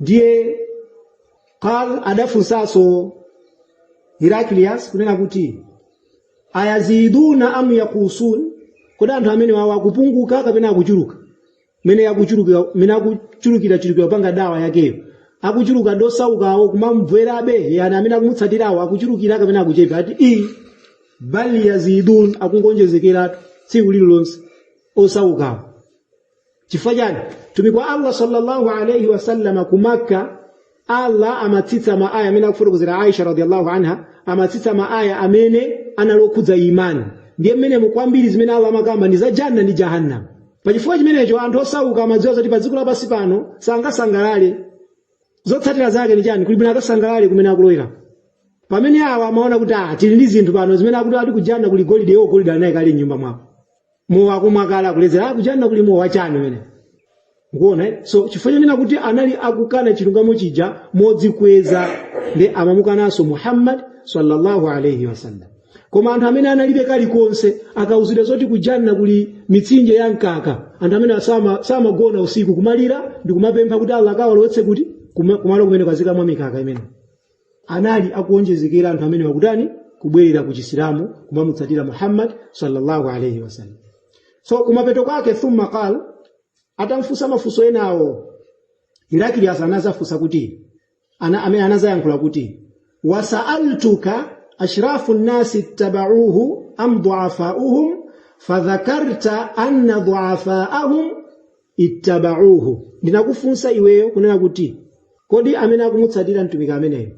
Ndiye qal, adafunsanso Heraklius kunena kuti ayaziduna am yakusun, kodi anthu amene wawo akupunguka kapena akuchuluka? Mene akuchuluka, mene akuchulukira chulukira kupanga dawa yakeyo, akuchuluka ndosaukawo kumamverabe, yani amene akumutsatirawo akuchulukira kapena akuchepa? Ati i bal yazidun, akungonjezekeratu tsiku lililonse osaukawo. Chifukwa chani? Mtumiki wa Allah sallallahu alayhi wasallam ku Makka, Allah amatsitsa maaya amene akufotokozera Aisha radiyallahu anha, amatsitsa maaya amene analokhudza imani. Ndiye mmene kwambiri zimene Allah amakamba ndi za janna ndi jahannam. Pachifukwa chimenecho anthu osauka amadziwa zoti pa dziko lapansi pano sangasangalale, zotsatira zake ni chani, kuli bwino akasangalale kumene akulowera. Pamene awa amaona kuti tili ndi zinthu pano zimene akuti ati kujanna kuli golide, iwo golide anayi kale m'nyumba mwawo, mowa akumwa kale, akuledzera, kujanna kuli mowa wachani umene mukuona eh? So chifukwa chonena kuti anali akukana chilungamo chija modzikweza, ndi amamukananso Muhammad sallallahu alayhi wasallam. Koma anthu amene analibe kalikonse akauzidwa zoti kujanna kuli mitsinje ya mkaka, anthu amene samagona usiku kumalira ndi kumapempha kuti Allah akawalowetse kuti kumalo kumene kwazikamwa mikaka imene. Anali akuonjezekera anthu amene wakutani kubwerera ku Chisilamu kumamutsatira Muhammad sallallahu alayhi wasallam. So kumapeto kwake thumma qal, atamfunsa mafunso enawo, Heraklius anazafunsa kuti amene anazayankhula kuti wasaaltuka ashrafu nnasi ittabauhu am duafauhum fadhakarta anna duafaahum ittabauhu, ndinakufunsa iweyo kunena kuti kodi amene akumutsatira mtumiki ameneyo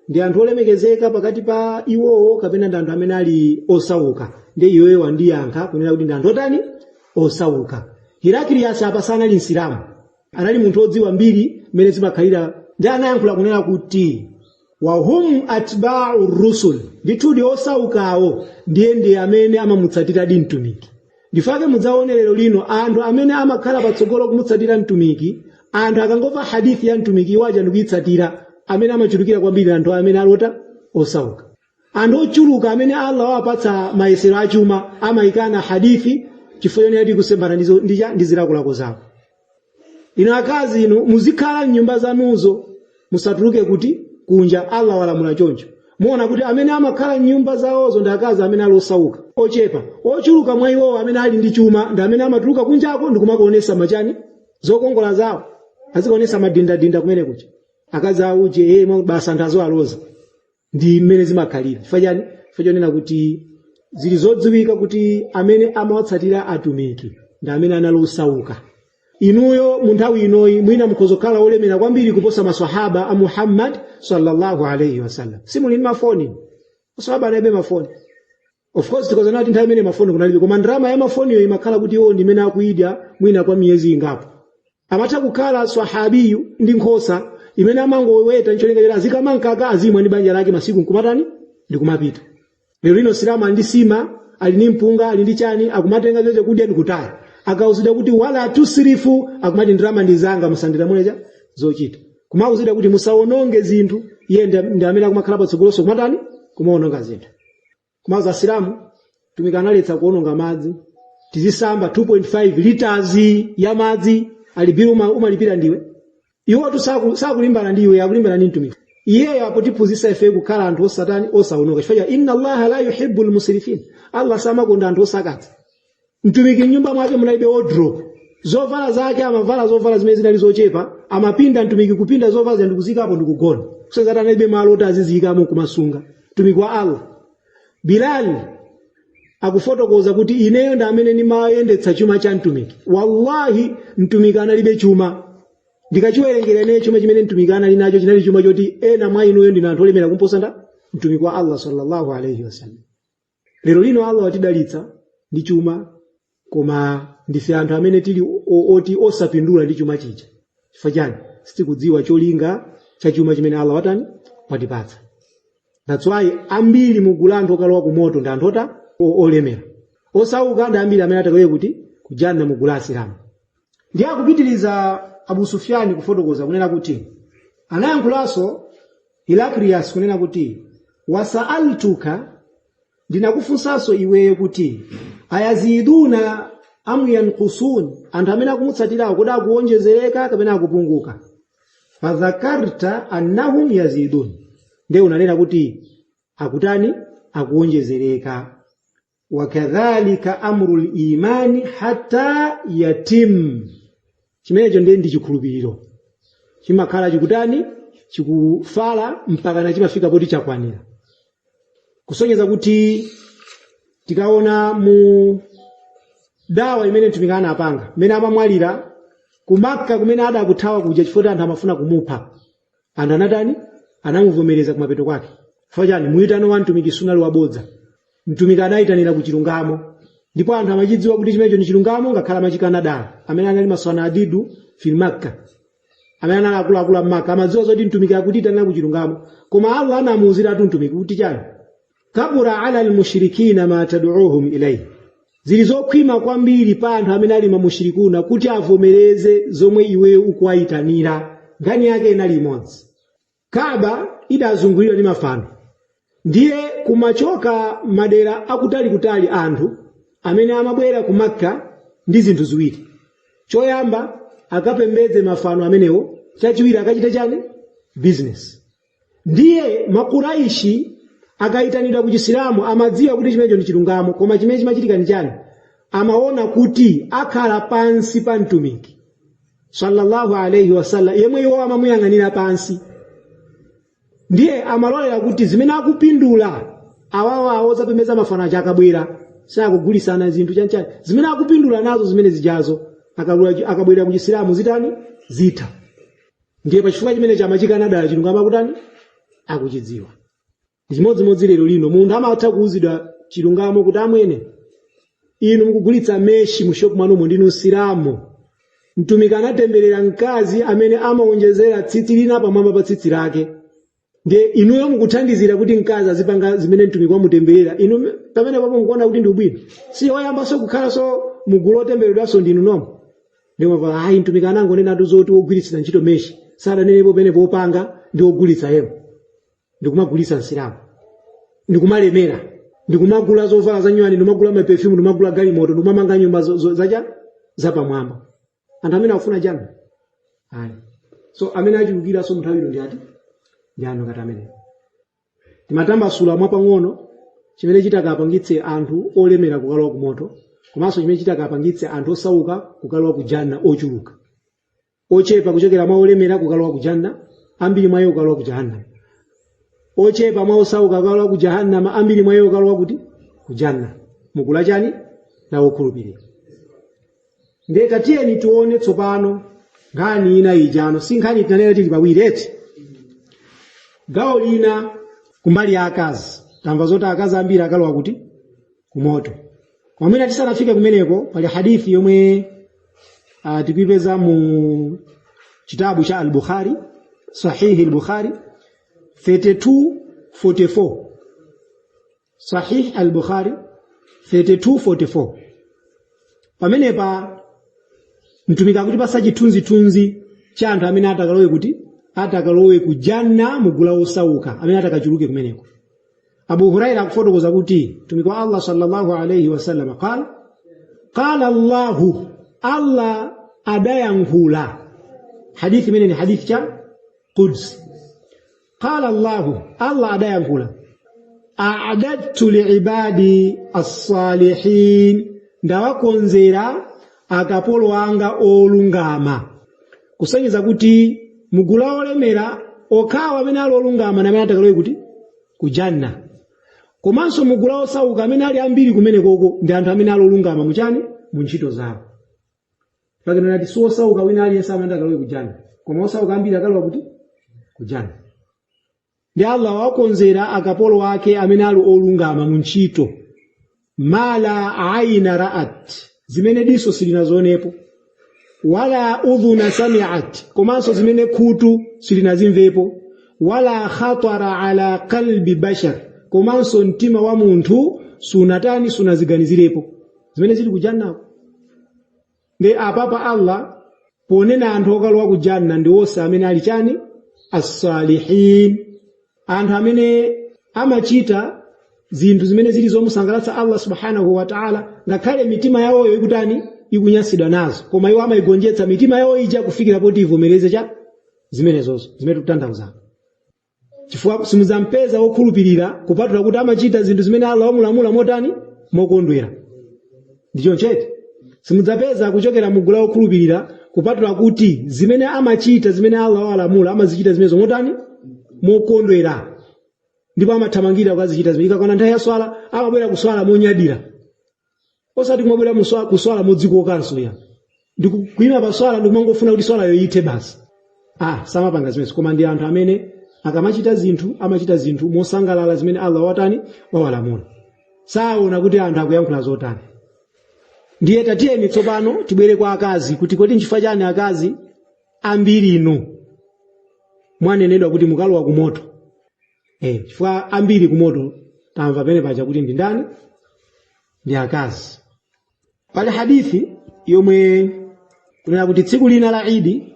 ndi anthu olemekezeka pakati pa iwowo kapena ndi anthu amene ali osauka? Ndiye iweyo wandiyankha kunena kuti ndi anthu otani, osauka. Heraklius apa sanali Msilamu, anali munthu odziwa mbiri mmene zimakhalira, ndi anayankhula kunena kuti wahum atba'u rusul, ndithudi osaukawo ndiye ndi amene amamutsatira di mtumiki. Ndifake mudzaone lero lino anthu amene amakhala patsogolo kumutsatira mtumiki, anthu akangomva hadithi ya mtumiki iwo aja ndikuyitsatira, Amene amachulukira kwambiri anthu amene alota osauka. Anthu ochuluka amene Allah wapatsa mayesero achuma amayikana hadithi chifukwa chonena kuti kusembana ndi zilakolako zawo. Inu akazi inu muzikhala mnyumba zanuzo, musatuluke kuti kunja. Allah walamula choncho. Muona kuti amene amakhala mnyumba zawozo ndi akazi amene ali osauka ochepa. Ochuluka mwa iwowo amene ali ndi chuma ndi amene amatuluka kunjako ndikumakuonesa machani zokongola zawo, azikuonesa madindadinda kumene kucha. Akazi auje basa anthu azoaloza. Ndi mmene zimakhalira. Chifukwa chani? Chifukwa chonena kuti zili zodziwika kuti amene amawatsatira atumiki ndi amene anali osauka. Inuyo mu nthawi inoyi mwina mukhoza kukhala olemera kwambiri kuposa maswahaba a Muhammad sallallahu alayhi wasallam. Simuli ndi mafoni. Maswahaba analibe mafoni. Of course tikoza nati nthawi imene mafoni kunalibe, koma ndalama ya mafoniyo imakhala kuti iwo ndi imene akuidya mwina kwa miyezi ingapo. Amatha kukhala swahabiyu ndi nkhosa imene amangoweta ncholinga choti azikama mkaka azimwa ndi banja lake masiku nkumatani ndikumapita. Lero lino Silamu ali ndi sima, ali ndi mpunga, ali ndi chani, akumatenga zoche kudya ndikutaya. Akauzidwa kuti wala tusrifu, akumati ndalama ndi zanga musandilamule cha zochita. Kumauzidwa kuti musawononge zinthu, iye ndi amene akumakhala patsogoloso kumatani kumaononga zinthu. Kumauza Silamu tumika analetsa kuononga madzi, tizisamba 2.5 liters ya madzi, alipira umalipira ndiwe. Iwo tu sakulimbana ndi iwe, akulimbana ndi mtumiki. Iyeyo akutiphunzitsa ife kukhala anthu osatani osaononga. Chifukwa cha inna Allaha la yuhibbu al-musrifin, Allah samakonda anthu osakatsa. Mtumiki m'nyumba mwake munalibe wardrobe, zovala zake amavala zovala zimene zinali zochepa, amapinda mtumiki kupinda zovala zija ndikuzikapo ndikugona, kusenzati analibe malo oti aziziyikamo kumasunga. Mtumiki wa Allah Bilal akufotokoza kuti ineyo ndi amene ndimayendetsa chuma cha mtumiki. Wallahi mtumiki analibe chuma. Ndikachiwerengera ineyo chuma chimene mtumiki anali nacho chinali chuma choti ena mwa inuyo ndinu anthu olemera kumposa nda mtumiki wa Allah sallallahu alayhi wasallam. Lero lino Allah watidalitsa ndi chuma, koma ndife anthu amene tili oti osapindula ndi chuma chija. Chifukwa chani? Sitikudziwa cholinga cha chuma chimene Allah watani watipatsa. That's why ambiri mugulu anthu okalowa ku moto ndi anthu olemera. Osauka ndi ambiri amene atakalowe kuti kujanna mugulu asilamu. Ndiye akupitiriza Abu Sufyan kufotokoza kunena kuti anayankhulanso Hilakrias kunena kuti wasaaltuka, ndinakufunsanso iweyo kuti ayaziduna am yankusun, anthu amene akumutsatirawo kodi akuwonjezereka kapena akupunguka? Fadhakarta annahum yazidun, ndiye unanena kuti akutani, akuwonjezereka. Wakadhalika amru limani hatta yatim, chimenecho ndiye ndi chikhulupiriro chimakhala chikutani, chikufala mpaka na chimafika poti chakwanira. Kusonyeza kuti tikaona mu dawa imene mtumiki anapanga mmene amamwalira ku Makka kumene adakuthawa kuja chifukwa anthu amafuna kumupha, anthu anatani, anamuvomereza kumapeto kwake. Chifukwa chani? Muitano wa mtumiki sunali wabodza. Mtumiki adayitanira ku chilungamo ndipo anthu amachidziwa kuti chimenecho ndi chilungamo, ngakhale amachikana dala. Amene anali maswanadidu fil Makka, amene anali akuluakulu a Makka, amadziwa zoti mtumiki akutiyitanira ku chilungamo, koma Allah anamuwuziratu mtumiki kuti chani, kabura ala almushrikina ma tad'uhum ilayhi, zili zokhwima kwambiri pa anthu amene ali mamushrikuna kuti avomereze zomwe iweyo ukuwayitanira. Nkhani yake inali imodzi. Kaaba idazungulidwa ndi mafano, ndiye kumachoka madera akutalikutali anthu amene amabwera ku Makka ndi zinthu ziwiri. Choyamba akapembedze mafano amenewo, chachiwiri akachite chani, business. Ndiye Makuraishi akayitanidwa ku Chisilamu amadziwa kuti chimenecho ndi chilungamo, koma chimene chimachitika ndi chani, amaona kuti akhala pansi pa mtumiki sallallahu alayhi wasallam yemwe iwo amamuyang'anira pansi, ndiye amalolera kuti zimene akupindula awawo zapembedza mafano aja akabwera sakugulisana zinthu chanchani, zimene akupindula nazo zimene zijazo akabwera ku Chisilamu zitani, zitha. Ndiye pachifukwa chimene chamachikana dala chilungamo akutani, akuchidziwa. Chimodzimodzi lero lino munthu amatha kuwuzidwa chilungamo kuti amwene inu mukugulitsa meshi mu shop mwanumo ndinu Msilamu. Mtumiki anatemberera mkazi amene amawonjezera tsitsi lina pamwamba pa tsitsi lake, ndiye inuyo mukuthandizira kuti mkazi azipanga zimene mtumiki wamutemberera. Inu pamene papo mukuona kuti ndi ubwino, si oyambanso kukhalanso mugulu otembereredwanso ndinu nomwe. Ndipo pa ayi mtumiki anangonenatu zoti wogwiritsira ntchito meshi, sadanenepo pene popanga. ndi ogulitsa yemwe, ndikumagulitsa msilamu, ndikumalemera, ndikumagula zovala za nyuwani, ndikumagula maperfume, ndikumagula galimoto, ndikumamanga nyumba zacha zapamwamba. Anthu amene akufuna janna ayi. So amene achulukiranso munthawi ino ndi ati? Ndi anthu ngati amenewo. Timatambasula mwapang'ono chimene chitakapangitse anthu olemera kukalowa ku moto, komanso chimene chitakapangitse anthu osauka kukalowa ku janna ochuluka. Ochepa kuchokera mwa olemera kukalowa ku janna, ambiri mwa iwo kukalowa ku jahannama. Ochepa mwa osauka kukalowa ku jahannama, ambiri mwa iwo kukalowa kuti? Ku janna. Mukula chani? La okhulupirira. Ndiye tatiyeni tione tsopano nkhani ina ijano, si nkhani tinanena tili pawiri eti. Gawo lina kumbali ya akazi, tamva zoti akazi ambiri akalowa kuti? Kumoto. Koma mwina tisanafike kumeneko, pali hadithi yomwe tikuipeza mu chitabu cha al-Bukhari, Sahihi al-Bukhari 3244, Sahih al-Bukhari 3244. Pamenepa mtumiki akutipasa chithunzithunzi cha anthu amene atakalowe kuti? Atakalowe ku janna mugula osauka, amene atakachuluke kumeneko. Abu Huraira akufotokoza kuti mtumiki wa Allah sallallahu alayhi wasallam qala, qala Allahu, Allah adayankhula. Hadithi imene ni hadithi cha Quds. Qala Allahu, Allah adayankhula, a'dadtu liibadi as-salihin, ndawakonzera akapolo anga olungama. Kusonyeza kuti mugula olemera okhawa amene ali olungama na amene atakalowe kuti? Ku janna. Komanso mugula osauka amene ali ambiri kumene koko ndi anthu amene ali olungama muchani? Mu ntchito zawo. Pakena nati si osauka wina aliyense amene atakalowe ku janna, koma osauka ambiri akalowa kuti? Ku janna. Ndi Allah wakonzera akapolo ake amene ali olungama mu ntchito, mala aina ra'at, zimene diso silinazionepo, wala udhuna sami'at, komanso zimene khutu silinazimvepo, wala khatara ala qalbi bashar, komanso mtima wa munthu sunatani, sunaziganizirepo zimene zili ku jannako. Ndi apapa Allah ponena anthu okalowa ku janna ndi onse amene ali chani? As-salihin, anthu amene amachita zinthu zimene zili zomusangalatsa Allah subhanahu wa ta'ala, ngakhale mitima yawoyo ikutani? Ikunyansidwa nazo, koma iwo amayigonjetsa mitima yawo ija kufikira poti ivomereze cha zimenezozo zimene tikutanthauza. Chifukwa simudzampeza wokhulupirira kupatula kuti amachita zinthu zimene Allah wamulamula motani? Mokondwera. Ndicho nchete simudzapeza kuchokera mugulu la wokhulupirira kupatula kuti zimene amachita zimene Allah walamula amazichita zimenezo motani? Mokondwera, ndipo amathamangira kukazichita zimene. Ikakwana nthawi ya swala amabwera kuswala monyadira, osati kumabwera kuswala modzikokanso ya ndikuyima pa swala ndikumangofuna kuti swala yoyithe basi. Samapanga zimenezo, koma ndi anthu amene akamachita zinthu amachita zinthu mosangalala zimene Allah watani? Wawalamula. Saona kuti anthu akuyankhula zotani. Ndiye tatiyeni tsopano tibwere kwa akazi, kuti kodi nchifukwa chani akazi ambiri inu mwanenedwa kuti mukalowa kumoto? Chifukwa ambiri kumoto tamva pene paja kuti ndi ndani? Ndi akazi. Pali hadithi yomwe kunena kuti tsiku lina la Idi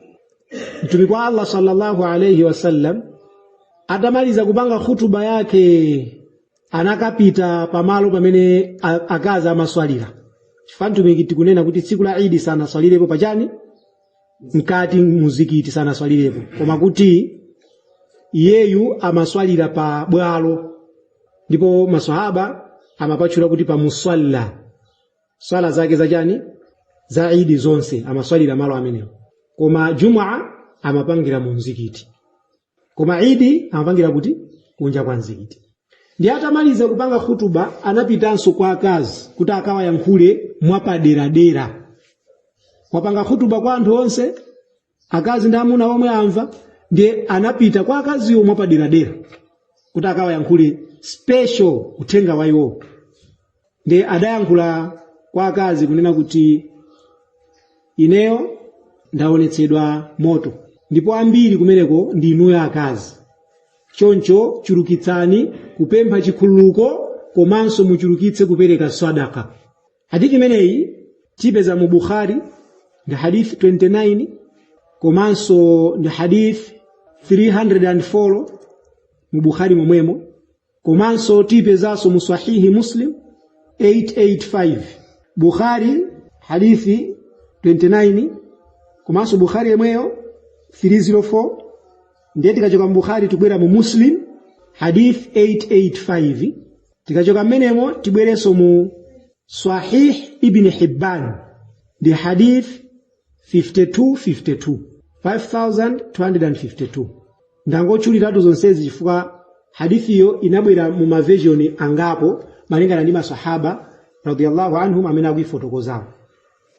mtumiki wa Allah sallallahu alayhi wasallam atamaliza kupanga khutuba yake anakapita pamalo pamene akazi amaswalira. Chifukwa mtumiki tikunena kuti tsiku la Idi sanaswalirepo pachani? Mkati muzikiti sanaswalirepo, koma kuti iyeyu amaswalira pa bwalo, ndipo maswahaba amapatchula kuti pa musalla. Swala zake zachani? Za Idi zonse amaswalira malo amenewo, koma Jumua amapangira mu mzikiti, koma Idi amapangira kuti? Kunja kwa mzikiti. Ndi atamaliza kupanga khutuba anapitanso kwa akazi kuti akawayankhule mwapaderadera. Wapanga khutuba kwa anthu onse, akazi ndi amuna omwe amva, ndiye anapita kwa akaziwo mwapaderadera kuti akawayankhule special uthenga wa iwo. Ndiye adayankhula kwa akazi kunena kuti ineyo ndaonetsedwa moto, ndipo ambiri kumeneko ndi inuyo akazi, choncho chulukitsani kupempha chikhululuko komanso muchulukitse kupereka sadaka. Hadithi imeneyi tipeza mu Bukhari ndi hadith 29 komanso ndi hadith 304 mu Bukhari momwemo, komanso tiyipezanso mu Sahihi Muslim 885, Bukhari hadithi 29, komanso Bukhari yemweyo 304. Ndiye tikachoka mu Bukhari tibwera mu Muslim hadith 885. Tikachoka mmenemo tibwerenso mu Sahih Ibn Hibban ndi hadith 5252, 5252. Ndangotchuliratu zonsezi chifukwa hadithiyo inabwera mu maversion angapo malingana ndi masahaba radiyallahu anhum amene akuifotokozawo.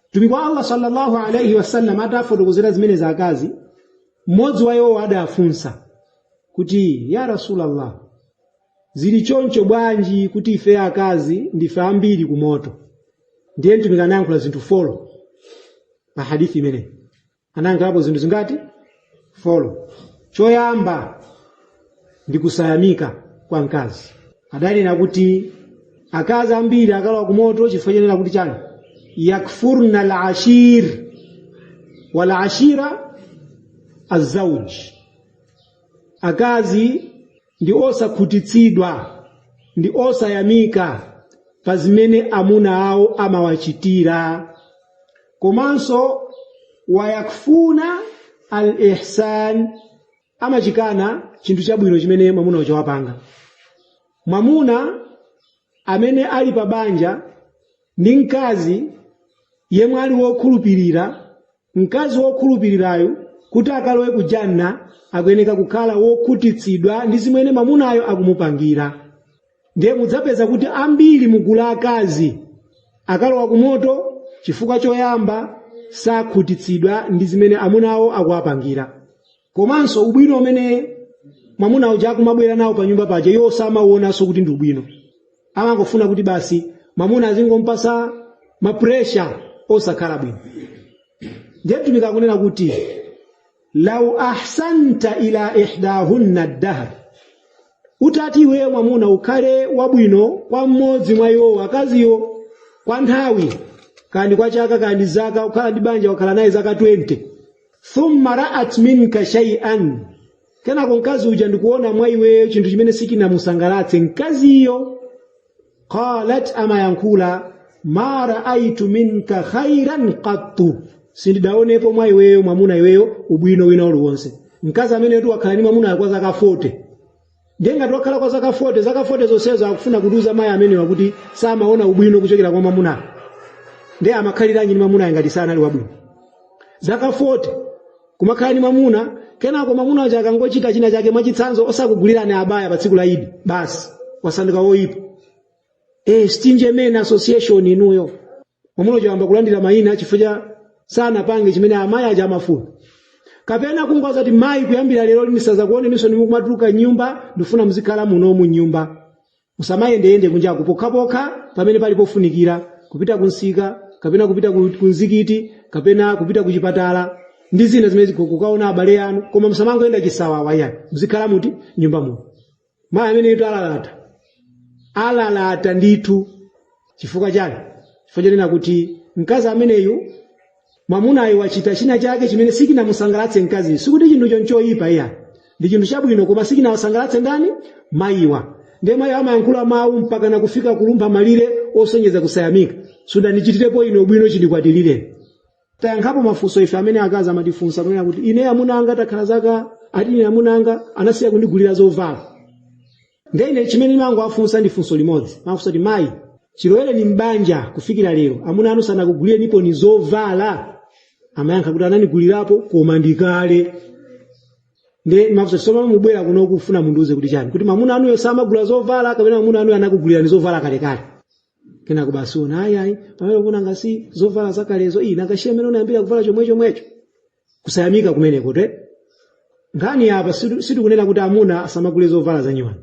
Mtumiki wa Allah sallallahu alaihi wasallam atafotokozera zimene za akazi, mmodzi wa iwo adafunsa kuti, ya Rasulallah, zili choncho bwanji kuti ife akazi ndife ambiri ku moto? Ndiye mtumiki anayankhula zinthu 4 pa hadithi imeneyi. Anayankhulapo zinthu zingati? 4. Choyamba ndi kusayamika kwa mkazi. Adanena kuti akazi ambiri akalowa ku moto chifukwa chenena kuti chani? Yakfurna al-ashir wal ashira azauj. Akazi ndi osakhutitsidwa, ndi osayamika pa zimene amuna awo amawachitira. Komanso wayakfuna al-ihsan, amachikana chinthu chabwino chimene mwamuna uja wapanga. Mwamuna amene ali pa banja ndi mkazi yemwe ali wokhulupirira, mkazi wokhulupirirayo kuti akalowe ku janna akuyeneka kukhala wokhutitsidwa ndi zimene mwamunayo akumupangira. Ndiye mudzapeza kuti ambiri mugulu akazi akalowa ku moto chifukwa choyamba sakhutitsidwa ndi zimene amunawo akuwapangira. Komanso ubwino umene mwamuna uja akumabwera nawo pa nyumba paja iwo samauonanso kuti ndi ubwino. Amangofuna kuti basi mwamuna azingompasa mapuresha osakhala bwino. Ndiye mtumiki akunena kuti lau ahsanta ila ihdahunna dahr, utati iweyo mwamuna ukhale wabwino kwa mmodzi mwa iwo akaziwo kwa nthawi, kandi kwa chaka kandi zaka, ukhala ndi banja wakhala naye zaka 20, thumma ra'at minka shay'an, kenako mkazi uja ndikuona mwa iweyo chinthu chimene sichinamusangalatse mkaziyo, qalat, amayankhula, ma ra'aitu minka khairan qattu, sindidaonepo mwa iweyo mwamuna iweyo ubwino wina uliwonse. Mkazi amene tu wakhala ndi mwamuna kwa zaka 40, ndiye ngati wakhala kwa zaka 40, zaka 40 zonsezo akufuna kutiuza mayi amenewa kuti samaona ubwino kuchokera kwa mwamuna. Ndiye amakhaliranji ndi mwamuna ngati sanali wabwino? Zaka 40 kumakhala ndi mwamuna, kenako mwamuna uja akangochita china chake, mwachitsanzo osakugulirani abaya pa tsiku la Idi, basi wasanduka woyipa. Stingy Men Association inuyo. Mwamuna uja wayamba kulandira mayina chifukwa sanapange chimene amayi aja amafuna. Kapena kungoza kuti mayi, kuyambira lero ndisazakuone ninso ndimukumatuluka nyumba, ndifuna muzikhala munomu nyumba, musamayendeyende kunjaku pokhapokha pamene pali pofunikira kupita kunsika kapena kupita ku mzikiti kapena kupita kuchipatala ndi zina zimene kukaona abale anu, koma musamangoyenda chisawawa yani, muzikhala muti nyumba muno. Mayi ameneyo alalata, alalata ndithu. Chifukwa chani? Chifukwa chonena kuti mkazi ameneyu mwamunayo wachita china chake chimene sichinamusangalatse mkaziyo. Sikuti chinthu chonchoyipa iya, ndi chinthu chabwino, koma sichinawasangalatse ndani? Mayiwa. Ndiye mayi amayankhula mawu mpaka nakufika kulumpha malire osonyeza kusayamika, sudandichitirepo ine ubwino chindikwatilire. Tayankhapo mafunso ife amene akazi amatifunsa kunena kuti ine amuna anga takhala zaka, ati ine amuna anga anasiya kundigulira zovala. Ndiye ine chimene ndimangowafunsa ndi funso limodzi, mafunso kuti mayi, chilowere ni mbanja kufikira lero amuna anu sanakugulire nipo ni zovala? Amayankha kuti anandigulirapo koma ndikale. Ndiye mafunso soma mubwera kuno kufuna mundiuze kuti chani? Kuti mwamuna anuyo samagula zovala kapena mwamuna anuyo anakugulirani zovala kalekale? Kenako basi ona ayi ayi, pamene kuna ngasi zovala zakalezo, iyi nakashiya amene unayambira kuvala chomwe chomwecho. Kusayamika kumeneko te. Nkhani apa sitikunena kuti amuna asamagule zovala za nyuwani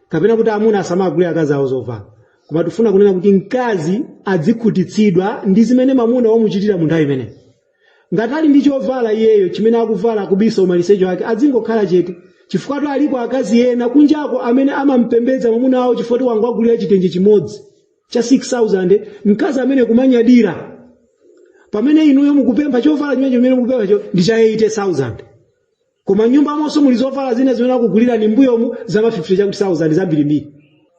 kapena kuti amuna asamagule akazi awo zovala, koma tifuna kunena kuti mkazi adzikhutitsidwa ndi zimene mwamuna wamuchitira mu nthawi imeneyo. Ngati ali ndi chovala iyeyo chimene akuvala kubisa umaliseche wake, adzingokhala chete, chifukwa tu alipo akazi ena kunjako amene amampembedza mwamuna wawo chifukwa kuti wangowagulira chitenje chimodzi cha 6000, mkazi amene kumanyadira, pamene inuyo mukupempha chovala chimene chimene mukupemphacho ndi cha 80,000. Koma nyumba monso muli zovala zina zimene akugulira ni mbuyomu zama 50 chakuti 1000 zambirimbiri.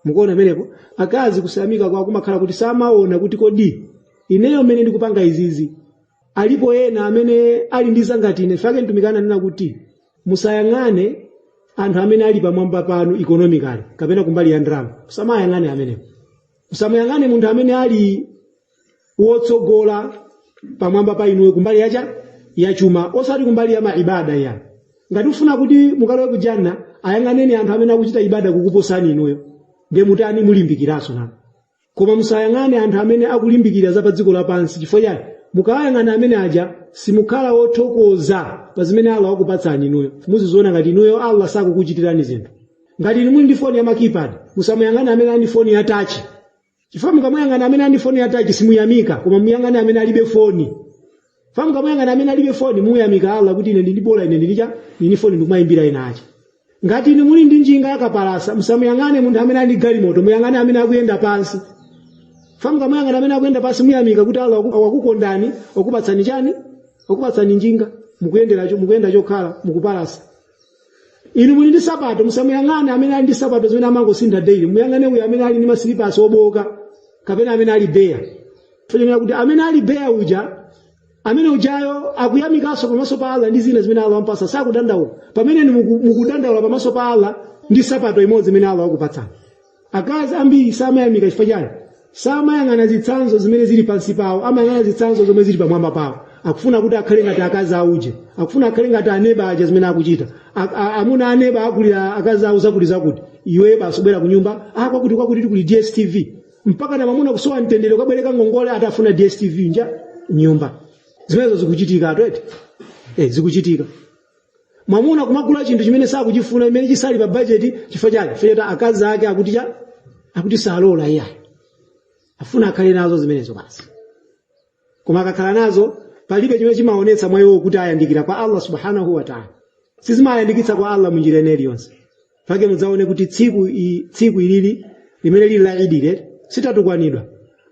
Mukuona pamenepo akazi kusayamika kwawo kumakhala kuti samaona kuti kodi ineyo mmene ndikupanga izizi alipo ena amene ali ndi zangati ine. Fake mtumiki ananena kuti musayang'ane anthu amene ali pamwamba panu economically kapena kumbali ya ndalama, musamayang'ane amenewo. Musamayang'ane munthu amene ali wotsogola pamwamba pa inuyo kumbali yacha ya chuma, osati kumbali ya maibada ya. Ngati ufuna kuti mukalowe kujanna, ayang'aneni anthu amene akuchita ibada kukuposani inuyo, ndiye mutani, mulimbikiranso nanu. Koma musayang'ane anthu amene akulimbikira za pa dziko lapansi. Chifukwa chani? Mukayang'ana amene aja simukhala wothokoza pa zimene Allah wakupatsani inuyo. Muziziona ngati inuyo Allah sakukuchitirani zinthu. Ngati inu muli ndi foni ya ma keypad, musamuyang'ane amene ali ndi foni ya touch, chifukwa mukamuyang'ana amene ali ndi foni ya touch simuyamika, koma muyang'ane amene alibe foni. Fa mukamuyang'ana amene alibe foni muyamika Allah kuti ine ndili bola, ine ndilicha ndini foni ndikumayimbira ina acha. Ngati inu muli ndi njinga yakapalasa, musamuyang'ane munthu amene ali ndi galimoto, muyang'ane amene akuyenda pansi. Fa mukamuyang'ana amene akuyenda pansi muyamika kuti Allah wakukondani, wakupatsani chani, wakupatsani njinga, mukuyendera mukuyenda chokhala mukupalasa. Inu muli ndi sapato, musamuyang'ane amene ali ndi sapato zimene amangosintha daily, muyang'ane uyu amene ali ndi masilipasi oboka kapena amene ali beya. Fanira kuti amene ali beya uja, amene ujayo akuyamikanso pamaso pa Allah ndi zina zimene Allah wampasa, sakudandaula, pamene ni mukudandaula pamaso pa Allah ndi sapato imodzi imene Allah wakupatsani. Akazi ambiri samayamika chifukwa chani? Samayang'ana zitsanzo zimene zili pansi pawo, amayang'ana zitsanzo zomwe zili pamwamba pawo. Akufuna kuti akhale ngati akazi auje, akufuna akhale ngati aneba aja zimene akuchita. Amuna aneba akulira akazi awo zakuti zakuti, iwe basi ubwera ku nyumba, ah, kwakuti kwakuti kuli DSTV, mpaka na mamuna kusowa mtendere ukabwereka ngongole atafuna DSTV nja nyumba. Zimenezo zikuchitika atwete, zikuchitika. Mwamuna kumagula chinthu chimene sakuchifuna, imene chisali pa budget, chifukwa chani? Chifukwa choti akazi ake akuti cha akuti salola iyayi, afuna akhale nazo zimenezo basi. Koma akakhala nazo palibe chimene chimaonetsa mwa iwo kuti ayandikira kwa Allah subhanahu wa ta'ala. Sizimayandikitsa kwa Allah munjira ina iliyonse. Pake mudzaone kuti tsiku ilili limene lili la Idi lero sitatukwanidwa,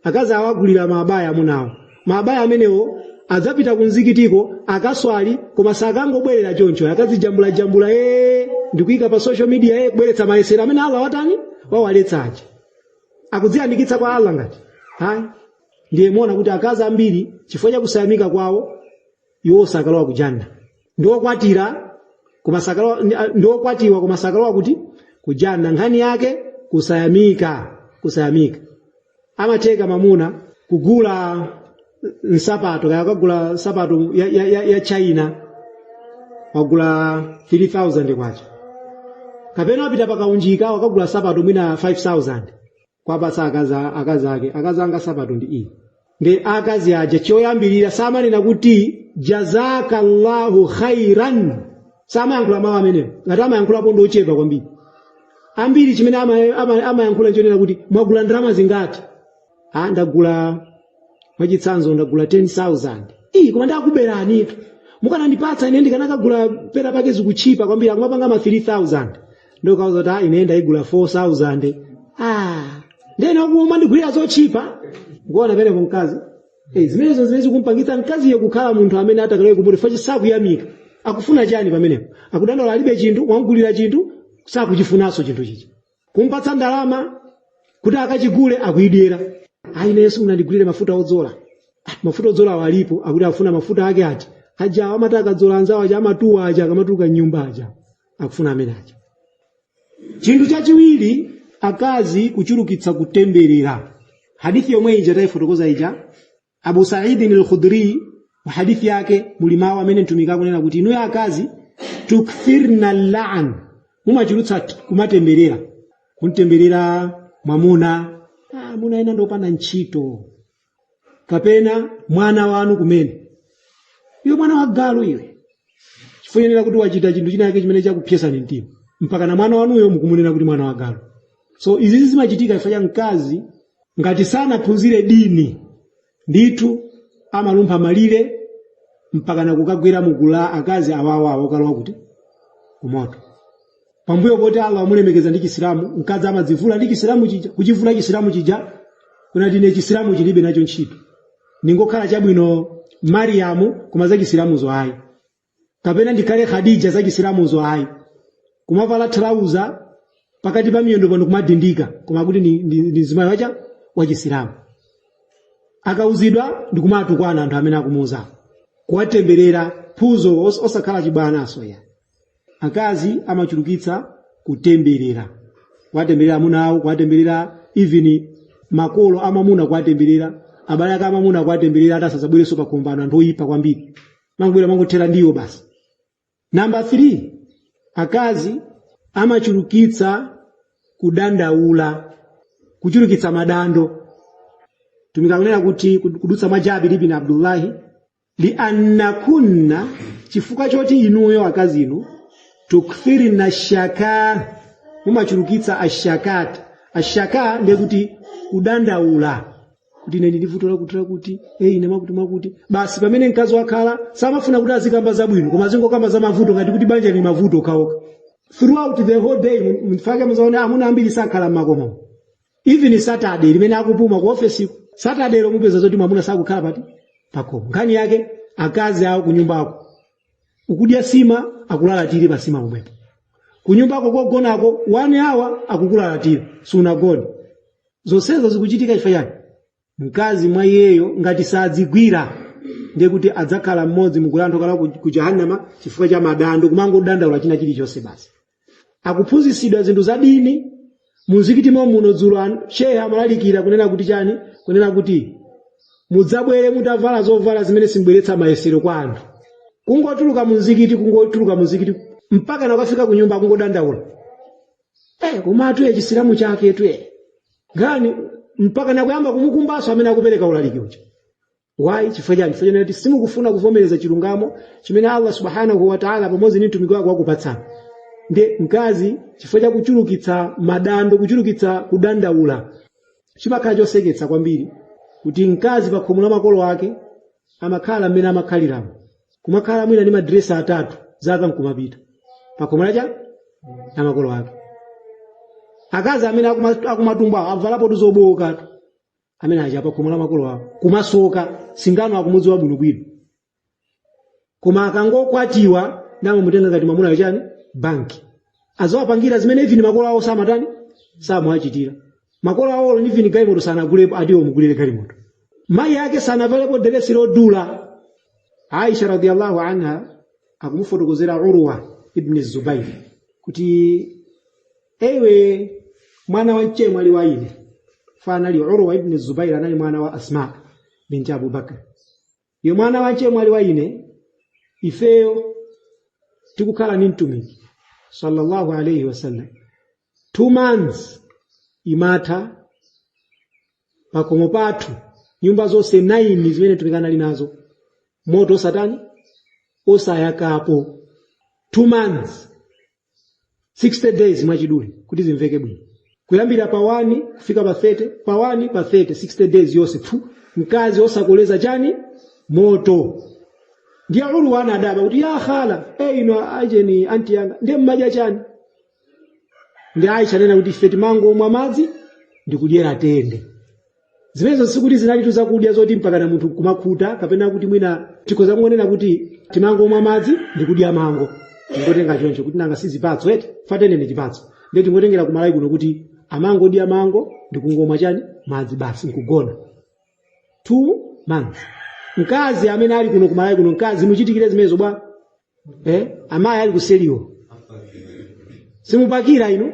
akazi awagulira maabaya amunawo. Maabaya amenewo adzapita ku mzikitiko akaswali, koma sakangobwerera choncho, akazijambulajambula ndikuyika pa social media, kubweretsa mayesero amene Allah watani wawaletsa aja. Akudziyandikitsa kwa Allah ngati hayi. Ndiye muona kuti akazi ambiri chifukwa cha kusayamika kwawo iwo sakalowa kujanna. Ndiokwatira koma sakalowa, ndiokwatiwa koma sakalowa kuti kujanna. Nkhani yake kusayamika, kusayamika. Amateka mamuna kugula nsapato, kaya kagula nsapato ya China wagula 3000 kwacha, kapena wapita pakaunjika wakagula nsapato mwina 5000, kwapatsa akazi ake, akazi anga nsapato ndi iyi. Ndi akazi aja choyambirira samanena kuti jazakallahu khairan, samayankhula mawu amenewo. Ngati amayankhulapo ndi ochepa kwambiri. Ambiri chimene amayankhula nchonena kuti mwagula ndalama zingati? Ah, ndagula mwachitsanzo ndagula 10,000. Ii, koma ndakuberani tu, mukanandipatsa ine ndikanakagula pera pake zikuchipa kwambiri, akumapanga ma 3000. Ndokauza kuti ah, ine ndayigula 4000. Ah, ndene okumandigulira zochipa. Ngona pene mkazi zimenezo zimene zikumpangitsa mkaziyo kukhala munthu amene atakalowe kumbuto fachi sakuyamika. Akufuna chani pamenepo? Akudandaula alibe chinthu, wamgulira chinthu sakuchifunanso chinthu chichi. Kumpatsa ndalama kuti akachigule akuidyera. Ayi, ine Yesu munandigulire mafuta odzola. Ah, mafuta odzola awo alipo, akuti afuna mafuta ake ati aja amati akadzola anzawo aja amatuwa aja akamatuluka nyumba aja, akufuna amene aja. Chinthu chachiwiri, akazi kuchulukitsa kutemberera. Hadithi yomwe ija tayifotokoza ija, Abu Sa'id al-Khudri, mu hadithi yake muli mawu amene mtumiki akunena kuti inuyo akazi tukthirna al-la'an, mumachulutsa kumatemberera, kumtemberera mwamuna, amuna ena ndopanda ntchito, kapena mwana wanu kumene, iwe mwana wa galu iwe, chifukwa kuti wachita chinthu chinake chimene chakupyesani mtima, mpaka na mwana wanuyo mukumunena kuti mwana wa galu. So izi zimachitika chifukwa cha mkazi ngati sanaphunzire dini ndithu amalumpha malire mpaka na kukagwera mugulu la akazi awawa okalowa kuti kumoto. Pambuyo poti Allah wamulemekeza ndi Chisilamu, mkazi amadzivula ndi Chisilamu chija, kuchivula Chisilamu chija kunati ine Chisilamu chilibe nacho ntchito, ningokhala chabwino Mariamu, koma za Chisilamuzo ayi. Kapena ndikhale Khadija za Chisilamuzo ayi. Kumavala trauza pakati pa miyendo pano kumadindika, koma kuti ndi mzimayi wacha wa Chisilamu. Akauzidwa ndikumatukwana anthu amene akumuuza, kuwatemberera, phuzo osakhala chibwanaso ya. Akazi amachulukitsa kutemberera, kuwatemberera amuna awo, kuwatemberera even makolo amamuna, kuwatemberera abale ake amamuna, kuwatemberera ati asadzabwerenso pakhombano, anthu oyipa kwambiri, mangobwera mangothera ndiwo basi. Namba 3, akazi amachulukitsa kudandaula, kuchulukitsa madando. Tumika kunena kuti kudutsa mwa Jabir ibn Abdullahi, li annakunna, chifukwa choti inuyo akazi inu, tukthirna shaka, mumachulukitsa ashakat. Ashaka ndiye kuti kudandaula, kuti ine ndili vuto lakuti lakuti, ine mwakuti mwakuti basi. Pamene mkazi wakhala samafuna kuti azikamba zabwino, koma azingokamba za mavuto, ngati kuti banja ni mavuto okhaokha throughout the whole day. Mfake muzaone amuna ambiri sakhala mmakomo, even Saturday limene akupuma ku ofesi, Saturday lomupeza zoti mwamuna sakukhala pati pakhomo. Nkhani yake akazi awo kunyumbako, ukudya sima akulalatire pa sima pomwepo, kunyumbako kogonako 1 hour akukulalatira sunagone. Zonsezo zikuchitika chifukwa chani? Mkazi mwa iyeyo ngati sadzigwira, ndiye kuti adzakhala mmodzi mugulu anthu okhala ku jahannama chifukwa cha madando, kumangodandaula china chilichonse basi. Akuphunzitsidwa zinthu za dini muzikiti muno dzulo, shehe amalalikira kunena kuti chani? Kunena kuti mudzabwere mutavala zovala zimene simbweretsa mayesero kwa anthu. Kungotuluka muzikiti, kungotuluka muzikiti mpaka nakafika ku nyumba kungodandaula, komatu chisilamu chake tu gani, mpaka nakuyamba kumukumbaso amene akupereka ulaliki uja. Why? Chifukwa chani? Chifukwa chani? Simukufuna kuvomereza chilungamo chimene Allah subhanahu wa ta'ala pamodzi ndi mtumiki wake wakupatsani. Ndi mkazi chifukwa cha kuchulukitsa madando, kuchulukitsa kudandaula, chimakhala choseketsa kwambiri kuti mkazi pa khomo la makolo ake amakhala mmene amakhaliramo, kumakhala mwina ndi madresi atatu, zaka nkumapita pa khomo lacha la makolo ake. Akazi amene akumatumba avalapo tuzobowokatu, amene aja pa khomo la makolo awo kumasoka singano akumudziwa bwinobwino, koma akangokwatiwa namamutenga ngati mwamuna chani banki, azawapangira zimene even makolo awo samatani, samuachitira. Makolo awo even galimoto sanagulepo, atiwo mugulire galimoto. Mayi ake sanavalepo deresi lodula. Aisha radhiyallahu anha akumufotokozera Urwa ibn Zubair kuti ewe mwana wa mchemwali wa ine, fanali Urwa ibn Zubair anali mwana wa Asma binti Abu Bakr, yo mwana wa mchemwali wa ine, ifeyo tikukhala ni mtumiki sallallahu alayhi wasallam, 2 months imatha pakomo pathu, nyumba zonse 9 zimene mtumiki anali nazo, moto osatani, osayakapo. 2 months, 60 days mwachidule kuti zimveke bwino, kuyambira pa 1 kufika pa 30, pa 1 pa 30, 60 days yonse pfu, mkazi osakoleza chani, moto. Ndiye Urwa anadaba kuti ya khala, ino ajeni anti yanga, ndiye mmadya chani? Ndi Aisha nena kuti ife timangomwa madzi ndikudyera tende. Zimenezo sikuti zinali zakudya zoti mpaka na munthu kumakhuta, kapena kuti mwina tikhoza kungonena kuti timangomwa madzi ndikudya mango, tingotenga choncho kuti nanga si zipatso eti, fatende ndi chipatso, ndiye tingotengera kumalawi kuno kuti amangodya mango ndikungomwa chani, madzi basi, nkugona. 2 months. Mkazi amene ali kuno kumalawi kuno, mkazi muchitikire zimenezo bwa? Amayi ali kuseliwo simupakira, inu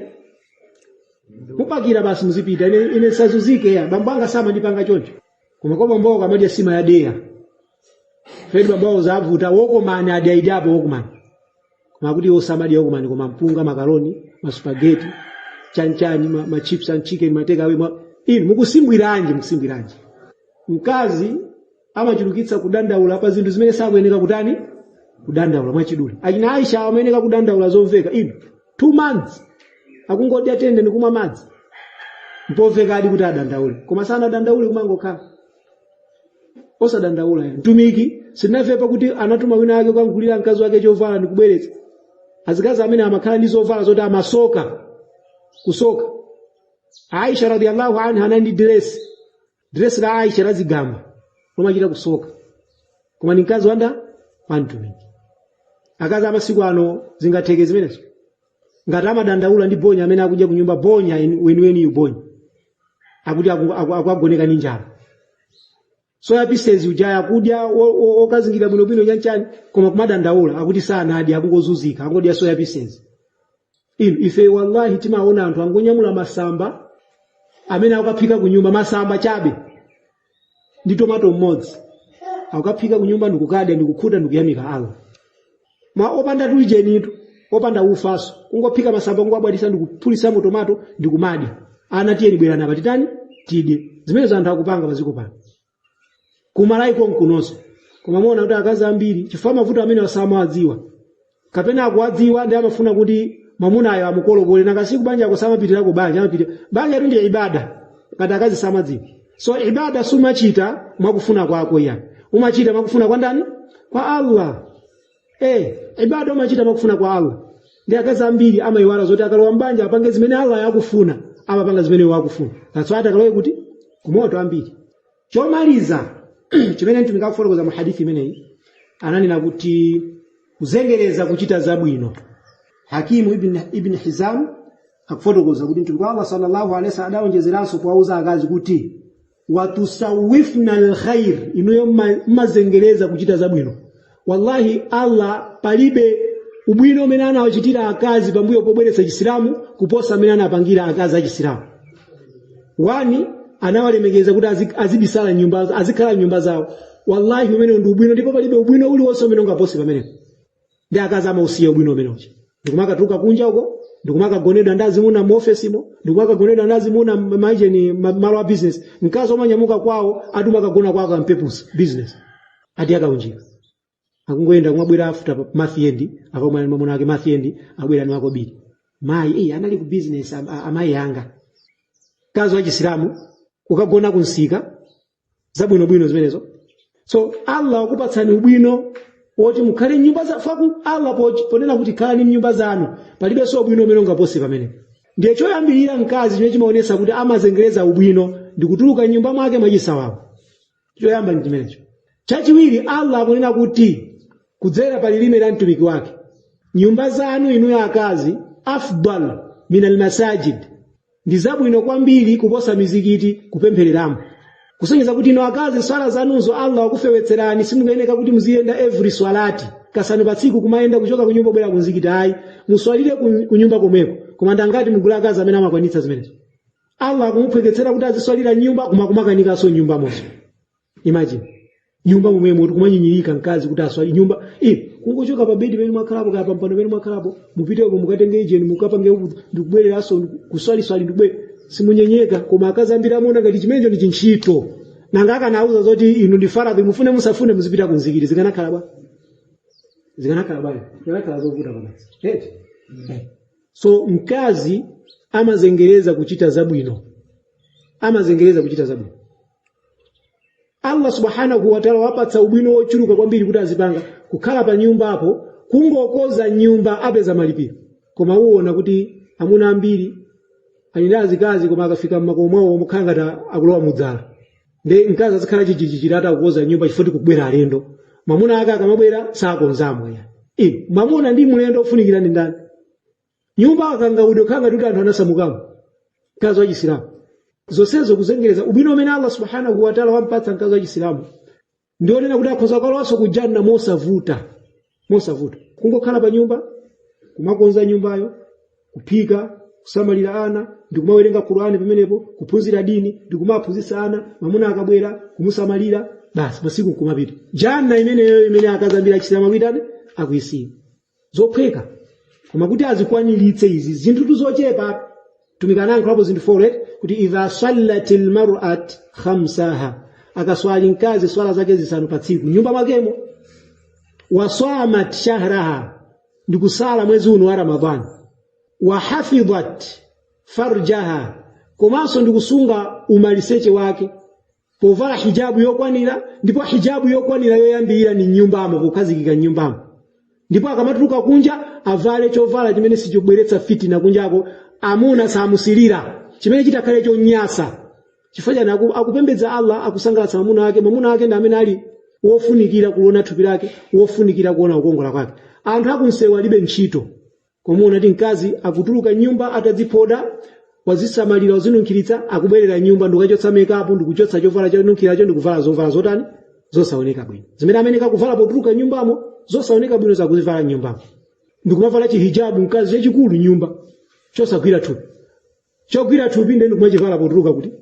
mupakira basi muzipita. Ine sazuzike ya bambo anga samandipanga choncho, koma kwa bambo wako amadya sima ya deya fedi, bambo wako zavuta wokomani adya wokomani, koma kuti osamadya wokomani, koma mpunga, makaroni, masupageti, chanchani, ma chips and chicken, mateka awe inu mukusimbwiranji? Mukusimbwiranji? Mkazi amachulukitsa kudandaula pa zinthu zimene sakuyeneka kutani, kudandaula. Mwachidule, achina Aisha amayeneka kudandaula zomveka. Inu 2 months akungodya tende ndikumwa madzi, mpomvekadi kuti adandaule, koma sanadandaule, kumangokhala osadandaula. Ya mtumiki sitinamvepo kuti anatuma wina ake kukamgulira mkazi wake chovala ndikubweretsa. Azikazi amene amakhala ndi zovala zoti amasoka, kusoka. Aisha radhiyallahu anha anali ndi dress, dress la Aisha lazigamba lomachita kusoka, koma ni mkazi wanda wa mtumiki. Akazi amasiku ano zingatheke zimenezo? Ngati amadandaula ndi bonya amene akudya kunyumba, bonya weniweni bonya akuti akuagoneka ndi njala, soya pieces uja akudya okazingira bwinobwino chanchani, koma kumadandaula akuti sanadye, akungozunzika, akungodya soya pieces. Inu ife wallahi timaona anthu angonyamula masamba amene akukaphika kunyumba, masamba chabe ndi tomato mmodzi, akukaphika kunyumba ndikukadya ndikukhuta ndikuyamika Allah. Mwa opanda tulijenitu, opanda ufaso, kungophika masamba, kungowabwatisa ndikuphulisamo tomato ndikumadya. Ana, tiyeni, bwerani apa, titani, tidye. Zimenezo anthu akupanga paziko pano kumalawi konkunonso. Koma muona kuti akazi ambiri, chifukwa mavuto amene wasamawadziwa kapena akuwadziwa, ndi amafuna kuti mwamunayo amukolopole. Nakasiku banja ako samapitira ku banja, amapitira banja tu ndi ibada. Ngati akazi samadziwa, so ibada sumachita mwakufuna kwako yani, umachita mwakufuna kwa ndani? Kwa Allah. Ibada umachita mwakufuna kwa Allah. Ndi akazi ambiri amayiwala zoti akalowa mbanja apange zimene Allah akufuna, amapanga zimene iwo akufuna. That's why atakalowe kuti kumoto ambiri. Chomaliza chimene mtumiki akufotokoza mu hadithi imeneyi, ananena kuti kuzengereza kuchita zabwino. Hakimu ibn Hizam akufotokoza kuti mtumiki wa Allah sallallahu alaihi wasallam adawonjezeranso kuwauza akazi kuti watusawifna alkhair, inuyo mmazengereza kuchita zabwino. Wallahi, Allah palibe ubwino umene anawachitira akazi pambuyo pobweretsa Chisilamu kuposa amene anapangira akazi achisilamu. Wani anawalemekeza kuti azibisala nyumba, azikhala nyumba zawo. Wallahi, umene ndi ubwino, ndipo palibe ubwino uliwonse umene ungapose pamenepo. Ndi akazi amausiya ubwino umenewochi ndikumakatuluka kunja uko, ndikumakagonedwa ndi azimuna mu ofesimo, ndikumakagonedwa ndi azimuna maijeni malo a business. Mkazi omanyamuka kwawo ati umakagona kwako ampepusa business, ati akaunjika akungoyenda kumabwera after month end, akamwana mwamuna wake month end abwera ni wakobiri mayi eh anali ku business amayi anga. Mkazi wa Chisilamu kukagona kunsika, zabwinobwino zimenezo. So Allah wakupatsani ubwino woti mukhale nyumba za faku. Allah ponena kuti khalani mnyumba zanu, palibenso ubwino umene ungapose pamenepo. Ndiye choyambirira mkazi chimene chimaonetsa kuti amazengereza ubwino ndi kutuluka nyumba mwake mwachisawawa. Choyamba ndi chimenecho. Chachiwiri, Allah akunena kuti kudzera pa lilime la mtumiki wake, nyumba zanu inuyo akazi afdal min almasajid, ndi zabwino kwambiri kuposa mizikiti kupemphereramo. Kusonyeza kuti inu akazi swala zanuzo Allah wakufewetserani, simukuyeneka kuti muziyenda every swalati kasanu pa tsiku kumayenda kuchoka kunyumba kubwera kumzikiti, ayi, muswalire kunyumba komweko. Koma ndangati mugula akazi amene amakwanitsa zimenezo? Allah akumuphweketsera kuti aziswalira nyumba, koma kumakanikanso nyumba monso. Imagine, nyumba momwemo kumanyinyirika mkazi kuti aswali nyumba kungochoka pa bedi pene mwakhalapo, kaya pampando pene mwakhalapo, mupiteko mukatenge ijeni, mukapange uku, ndikubwereranso kuswaliswali, ndikubwere, simunyenyeka. Koma akazi ambiri amaona ngati chimenecho ndi chintchito. Nanga akanauza zoti inu ndi faradhi, mufune musafune muzipita kumzikiti, zikanakhala bwa? Zikanakhala bwanji? Zikanakhala zovuta pamodzi eti. So mkazi amazengereza kuchita zabwino, amazengereza kuchita zabwino. Allah subhanahu wa ta'ala wapatsa ubwino wochuluka kwambiri kuti azipanga kukhala pa nyumba apo, kungokoza nyumba apeza malipiro. Koma uwona kuti amuna ambiri ali ndi azikazi, koma akafika mmakomo mwawo mukhala ngati akulowa mudzala. Ndi mkazi azikhala chichichichira atakukoza nyumba chifukwa kubwera alendo. Mwamuna ake akamabwera sakonzamo ya inu. Mwamuna ndi mlendo ofunikira ndi ndani? Nyumba akangaudwe khala ngati kuti anthu anasamukamo. Mkazi wa Chisilamu zonsezo kuzengereza ubwino umene Allah subhanahu wa ta'ala wampatsa mkazi wa Chisilamu, ndionena kuti akhoza kukalowanso ku janna mosavuta, mosavuta. Kungokhala pa nyumba, kumakonza nyumbayo, kuphika, kusamalira ana, ndikumawerenga Qur'ani pamenepo, kuphunzira dini, ndikumaphunzitsa ana, mwamuna akabwera kumusamalira, basi, masiku nkumapita. Janna imeneyo imene akazi ambiri achisilamu akuitani, akuyisiya. Zophweka, koma kuti azikwaniritse izi zinthu tuzochepa. Tumikanayankhulapo zinthu 4 right? Kuti idha sallat almar'at khamsaha, akaswali mkazi swala zake zisanu pa tsiku nyumba mwakemo, wasamat shahraha, ndikusala mwezi uno wa Ramadhani, wahafidhat farjaha, komanso ndikusunga umaliseche wake povala hijabu yokwanira. Ndipo hijabu yokwanira yoyambirira ni nyumbamo, kukhazikika nyumbamo, ndipo akamatuluka kunja avale chovala chimene sichobweretsa fitina kunjako, amuna samusilira, chimene chitakhale chonyasa. Chifukwa chani? Akupembedza Allah, akusangalatsa mwamuna wake. Mwamuna wake ndi amene ali wofunikira kuona thupi lake, wofunikira kuona kukongola kwake. Anthu akunsewu alibe ntchito, koma unati mkazi akutuluka nyumba atadziphoda, wazisamalira, wazinunkhiritsa, akubwerera nyumba ndikukachotsa makeup, ndikuchotsa chovala chonunkhiracho, ndikuvala zovala zotani, zosaoneka bwino, zimene amene kakuvala potuluka nyumbamo, zosaoneka bwino zakuzivala nyumbamo, ndikumavala chihijabu mkazi chachikulu nyumba chosagwira thupi, chogwira thupi ndiye ndikumachivala potuluka kuti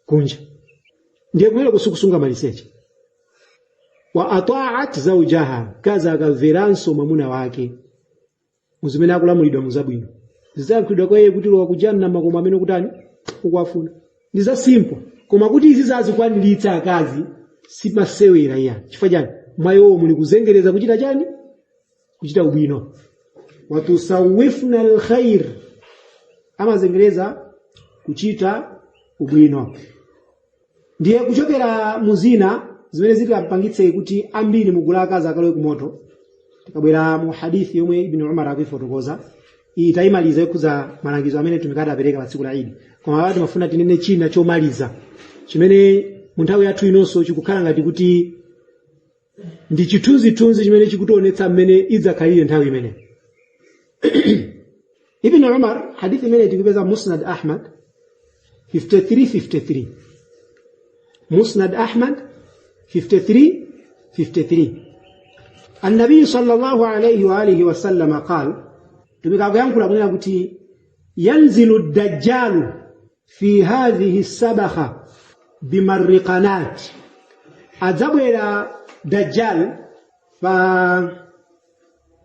kunja. Ndiye kumene kusukusunga maliseche. Wa ata'at zawjaha, mkazi akamveranso mwamuna wake muzimene akulamulidwa muzabwino, zidzayankhulidwa kwa iye kuti lowa kujanna makomo amene kutani ukuwafuna. Ndi za simple, koma kuti izi zazikwaniritsa akazi simasewera iya. Chifukwa chani? Mwayiwo muli kuzengereza kuchita chani? Kuchita ubwino. Watusawifna alkhair, amazengereza kuchita ubwino. Ndiye kuchokera muzina zimene zitapangitse kuti ambiri mugulu akazi akalowe kumoto, tikabwera mu hadithi yomwe Ibn Umar akuifotokoza, iyi tayimaliza yokhudza malangizo amene mtumiki adapereka pa tsiku la Idi. Koma apa timafuna tinene china chomaliza chimene mu nthawi yathu inonso chikukhala ngati kuti ndi chithunzithunzi chimene chikutionetsa mmene idzakhalire nthawi imene. Ibn Umar, hadithi imene tikupeza Musnad Ahmad 5353, Musnad Ahmad 5353, النبي صلى الله عليه وآله وسلم قال، tumikakuyankhula kunena kuti ينزل الدجال في هذه السبخة بمرقنات, adzabwera Dajjal pa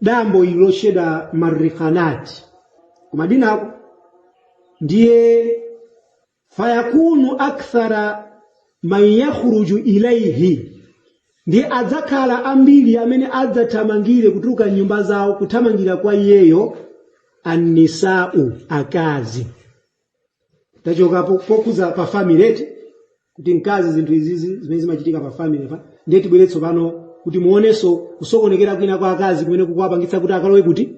dambo ilotchedwa Marriqanat ku Madinako. Ndiye فيكون أكثر من يخرج إليه, ndiye adzakhala ambiri amene adzathamangire kutuluka nyumba zawo kuthamangira kwa iyeyo, النساء, akazi. Tachoka pokhuza pa family eti, kuti mkazi zinthu izizi zimene zimachitika pa family pa. Ndiye tibwere tsopano kuti muonenso kusokonekera kwina kwa akazi kumene kukuwapangitsa kuti akalowe kuti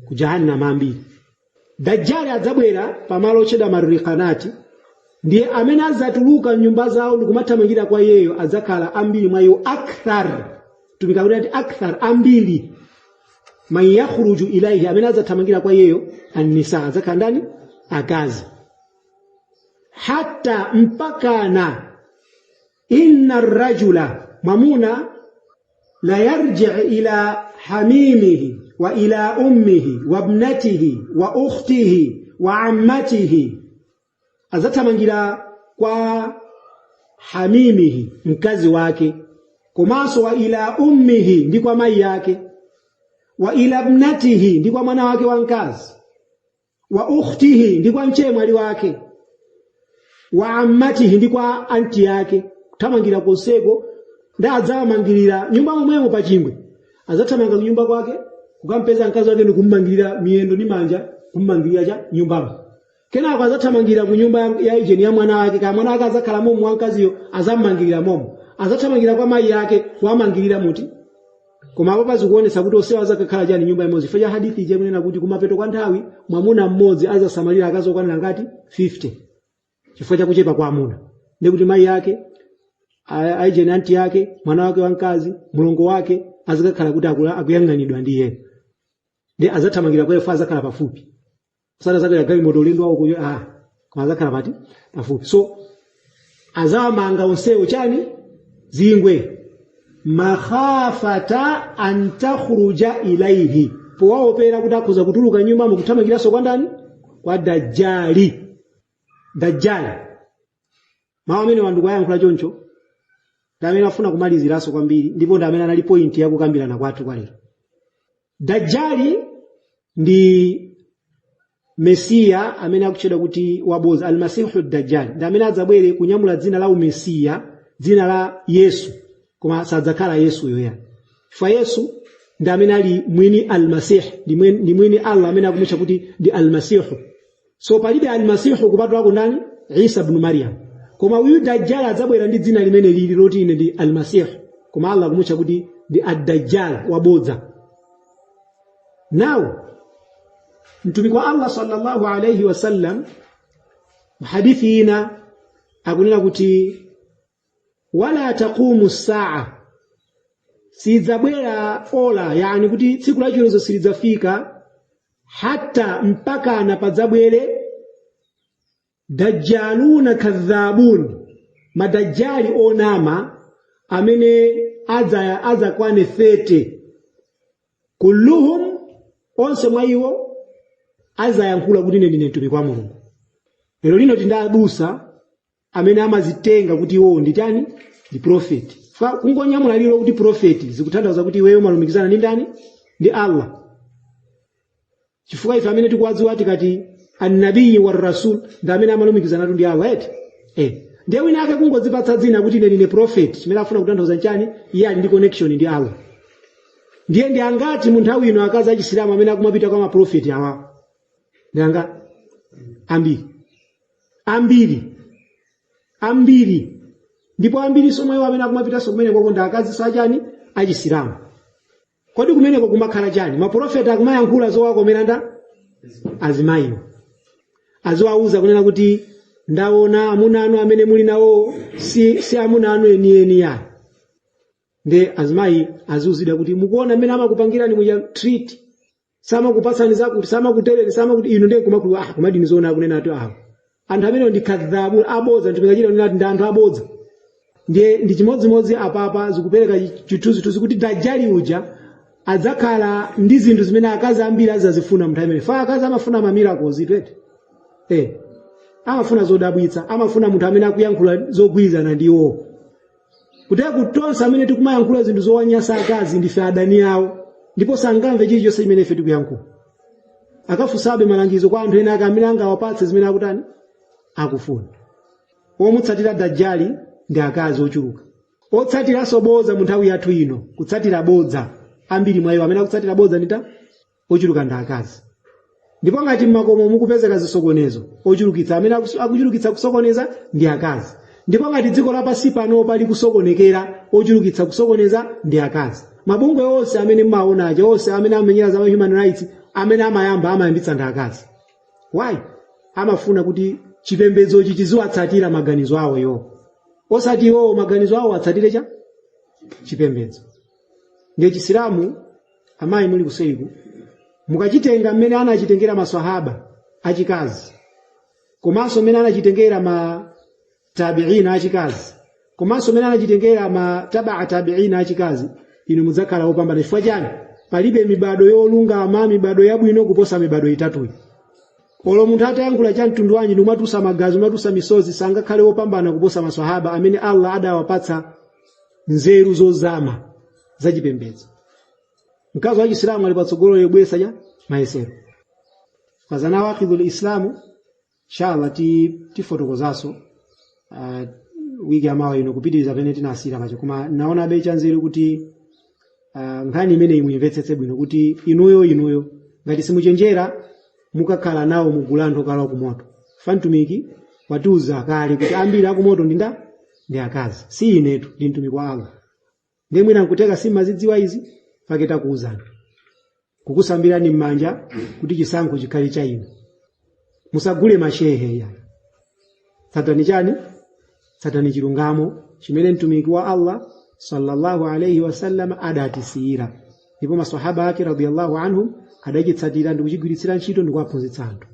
ku jahannama ambiri. Dajjali adzabwera pamalo otchedwa Marriqanati, ndiye amene adzatuluka nyumba zawo ndikumathamangira kwa iyeyo adzakhala ambiri mwa iwo, أكثر, tumika kuti ati أكثر, ambiri, من يخرج إليه, amene adzathamangira kwa iyeyo, النساء, adzakhala ndani? Akazi. حتى, mpakana, إن الرجل, mwamuna, ليرجع إلى حميمه وإلى أمه وابنته وأخته وعمته, adzathamangira kwa حميمه, mkazi wake, komanso وإلى أمه, ndi kwa mayi yake, وإلى ابنته, ndi kwa mwana wake wamkazi, وأخته, ndi kwa mchemwali wake, وعمته, ndi kwa anti yake. Kuthamangira konseko ndi adzawamangirira nyumba momwemo pachingwe. Adzathamanga kunyumba kwake kukampeza mkazi wake ndikummangirira miyendo ndi manja, kummangirira cha nyumbamo. Kenako adzathamangira ku nyumba ya ijeni ya mwana wake, kaya mwana wake adzakhala momo wamkaziyo, azammangirira momo. Adzathamangira kwa mayi yake kuwamangirira muti. Koma apo pazikuonetsa kuti onsewa azakakhala chani? Nyumba imodzi, chifukwa cha hadithi ije kunena kuti kumapeto kwa nthawi mwamuna mmodzi azasamalira akazi okwanira ngati 50, chifukwa chakuchepa kwa amuna. Ndi kuti mayi yake, aijeni, anti yake, mwana wake wamkazi, mlongo wake azikakhala kuti akuyang'anidwa ndi iyeyo. Ndi adzathamangira kwa ife, azakhala pafupi, usati azakwera galimoto ulendo wawo kuyo, ah, koma azakhala pati? Pafupi. So azawamanga onsewo chani? Zingwe. مخافة أن تخرج إليه, powaopera kuti akhoza kutuluka nyumbamo kuthamangiranso kwa ndani? Kwa Dajjali. Dajjali, mawu amene wandikuwayankhula choncho ndi amene afuna kumaliziranso kwambiri, ndipo ndi amene anali point yakukambirana kwathu kwa lero. Dajjali ndi mesiya amene akutchedwa kuti waboza, المسيح الدجال, ndi amene adzabwere kunyamula dzina la umesiya, dzina la Yesu, koma sadzakhala Yesu yoya, chifukwa Yesu ndi amene ali mwini المسيح, ndi mwini Allah amene akumutcha kuti ndi المسيح. So palibe المسيح kupatulako ndani? Isa bnu Maryam. Koma uyu Dajjal adzabwera ndi dzina limene lili loti ine ndi المسيح, koma Allah akumutcha kuti ndi ad-Dajjal, wabodza. Now mtumiki wa Allah صلى الله عليه وسلم muhadithi ina akunena kuti ولا تقوم الساعة, Sidzabwera ola, yani kuti tsiku la chiweruzo silidzafika hatta, mpakana padzabwere dajjaluna kadhabun, madajjali onama amene adzakwane 30. Kulluhum, onse mwa iwo azayankhula kuti ine ndine mtumiki wa Mulungu. Lero lino tindi abusa amene amazitenga kuti iwowo ndi chani? Ndi prophet. Fa kungonyamula lilo kuti prophet zikutanthauza kuti iweyo umalumikizana ndi ndani? Ndi Allah. Chifukwa ife amene tikuwadziwa tikati annabiyi wa rasul ndi amene amalumikizanatu ndi Allah, eti? Ndiye wina ake kungodzipatsa dzina kuti ine ndine prophet, chimene afuna kutanthauza nchani? Iye ali ndi connection ndi Allah. Ndiye ndi angati mu nthawi ino akazi achisilamu amene akumapita kwa maprofeti awa? Ndi angati? Ambiri, ambiri, ambiri. Ndipo ambiri somwewo amene akumapitanso kumenekoko ndi akazi achani? Achisilamu. Kodi kumeneko kumakhala chani? Maprofeti akumayankhula zowakomera nda azimayiwo, aziwauza kunena kuti ndaona amuna anu amene muli nawo si amuna anu enieni ya. Nde azimayi aziuzidwa kuti mukuona mmene amakupangirani muja treat, samakupatsani zakuti, samakutereni, samakuti inu. Ndiye kumakulu, ah, kumadini zoona akunena ati awo anthu amene ndi kadhabu, abodza. Mtumiki achita kunena ndi anthu abodza. Ndiye ndi chimodzimodzi apapa, zikupereka chithunzithunzi kuti dajjali uja adzakhala ndi zinthu zimene akazi ambiri azazifuna mnthawi imene. Fa akazi amafuna ma miracles twete, amafuna zodabwitsa, amafuna munthu amene akuyankhula zogwirizana ndi iwo. Kutera kuti tonse amene tikumayankhula zinthu zowanyasa akazi ndife adani awo, ndipo sangamve chilichonse chimene ife tikuyankhula. Akafunsabe malangizo kwa anthu ena ake amene angawapatse zimene akutani, akufuna. Omutsatira dajjali ndi akazi ochuluka. Otsatiranso bodza mu nthawi yathu ino, kutsatira bodza, ambiri mwa iwo amene akutsatira bodza ndita ochuluka ndi akazi. Ndipo ngati mmakomo mukupezeka zisokonezo, ochulukitsa amene akuchulukitsa kusokoneza ndi akazi. Ndipo ngati dziko lapansi pano pali kusokonekera, ochulukitsa kusokoneza ndi akazi. Mabungwe onse amene mmaona aja, onse amene amenyera za human rights, amene amayamba amayambitsa ndi akazi. Why? Amafuna kuti chipembedzochi chiziwatsatira maganizo awo iwo, osati iwowo maganizo awo atsatire cha chipembedzo. Ndiye Chisilamu, amayi muli kuseriku, mukachitenga mmene anachitengera maswahaba achikazi, komanso mmene anachitengera ma tabiina achikazi, komanso mmene anachitengera ma tabaa tabiina achikazi, inu mudzakhala opambana. Chifukwa chani? Palibe mibado yolungama, mibado yabwino kuposa mibado itatuyi. Olo munthu atayankhula cha mtundu wanji, ndikumatusa magazi, umatusa misozi, sangakhale wopambana kuposa maswahaba amene Allah adawapatsa nzeru zozama zachipembedzo. Mkazi wa Chisilamu ali patsogolo yobweretsa cha mayesero pazanawakidul islamu. Inshallah tifotokozaso wiki yamawa ino kupitiriza pene tinasiyira paja. Koma naonabe chanzeru kuti nkhani imene imuyimvetsetse bwino, kuti inuyo ngati simuchenjera mukakhala nawo mugulu anthu okalowa kumoto. Fa mtumiki watiuza kale kuti ambiri akumoto ndi nda? Ndi akazi. Si inetu, ndi mtumiki wa Allah. Ndiye mwina nkuteka simmazidziwa izi, pake takuuzani, kukusambirani m'manja kuti chisankho chikhale cha inu. Musagule mashehe ya. Tsatani chani? Tsatani chilungamo chimene mtumiki wa Allah sallallahu alayhi wasallam adatisiyira, ndipo maswahaba ake radiyallahu anhum adachitsatira ndi kuchigwiritsira ntchito ndi kuwaphunzitsa anthu.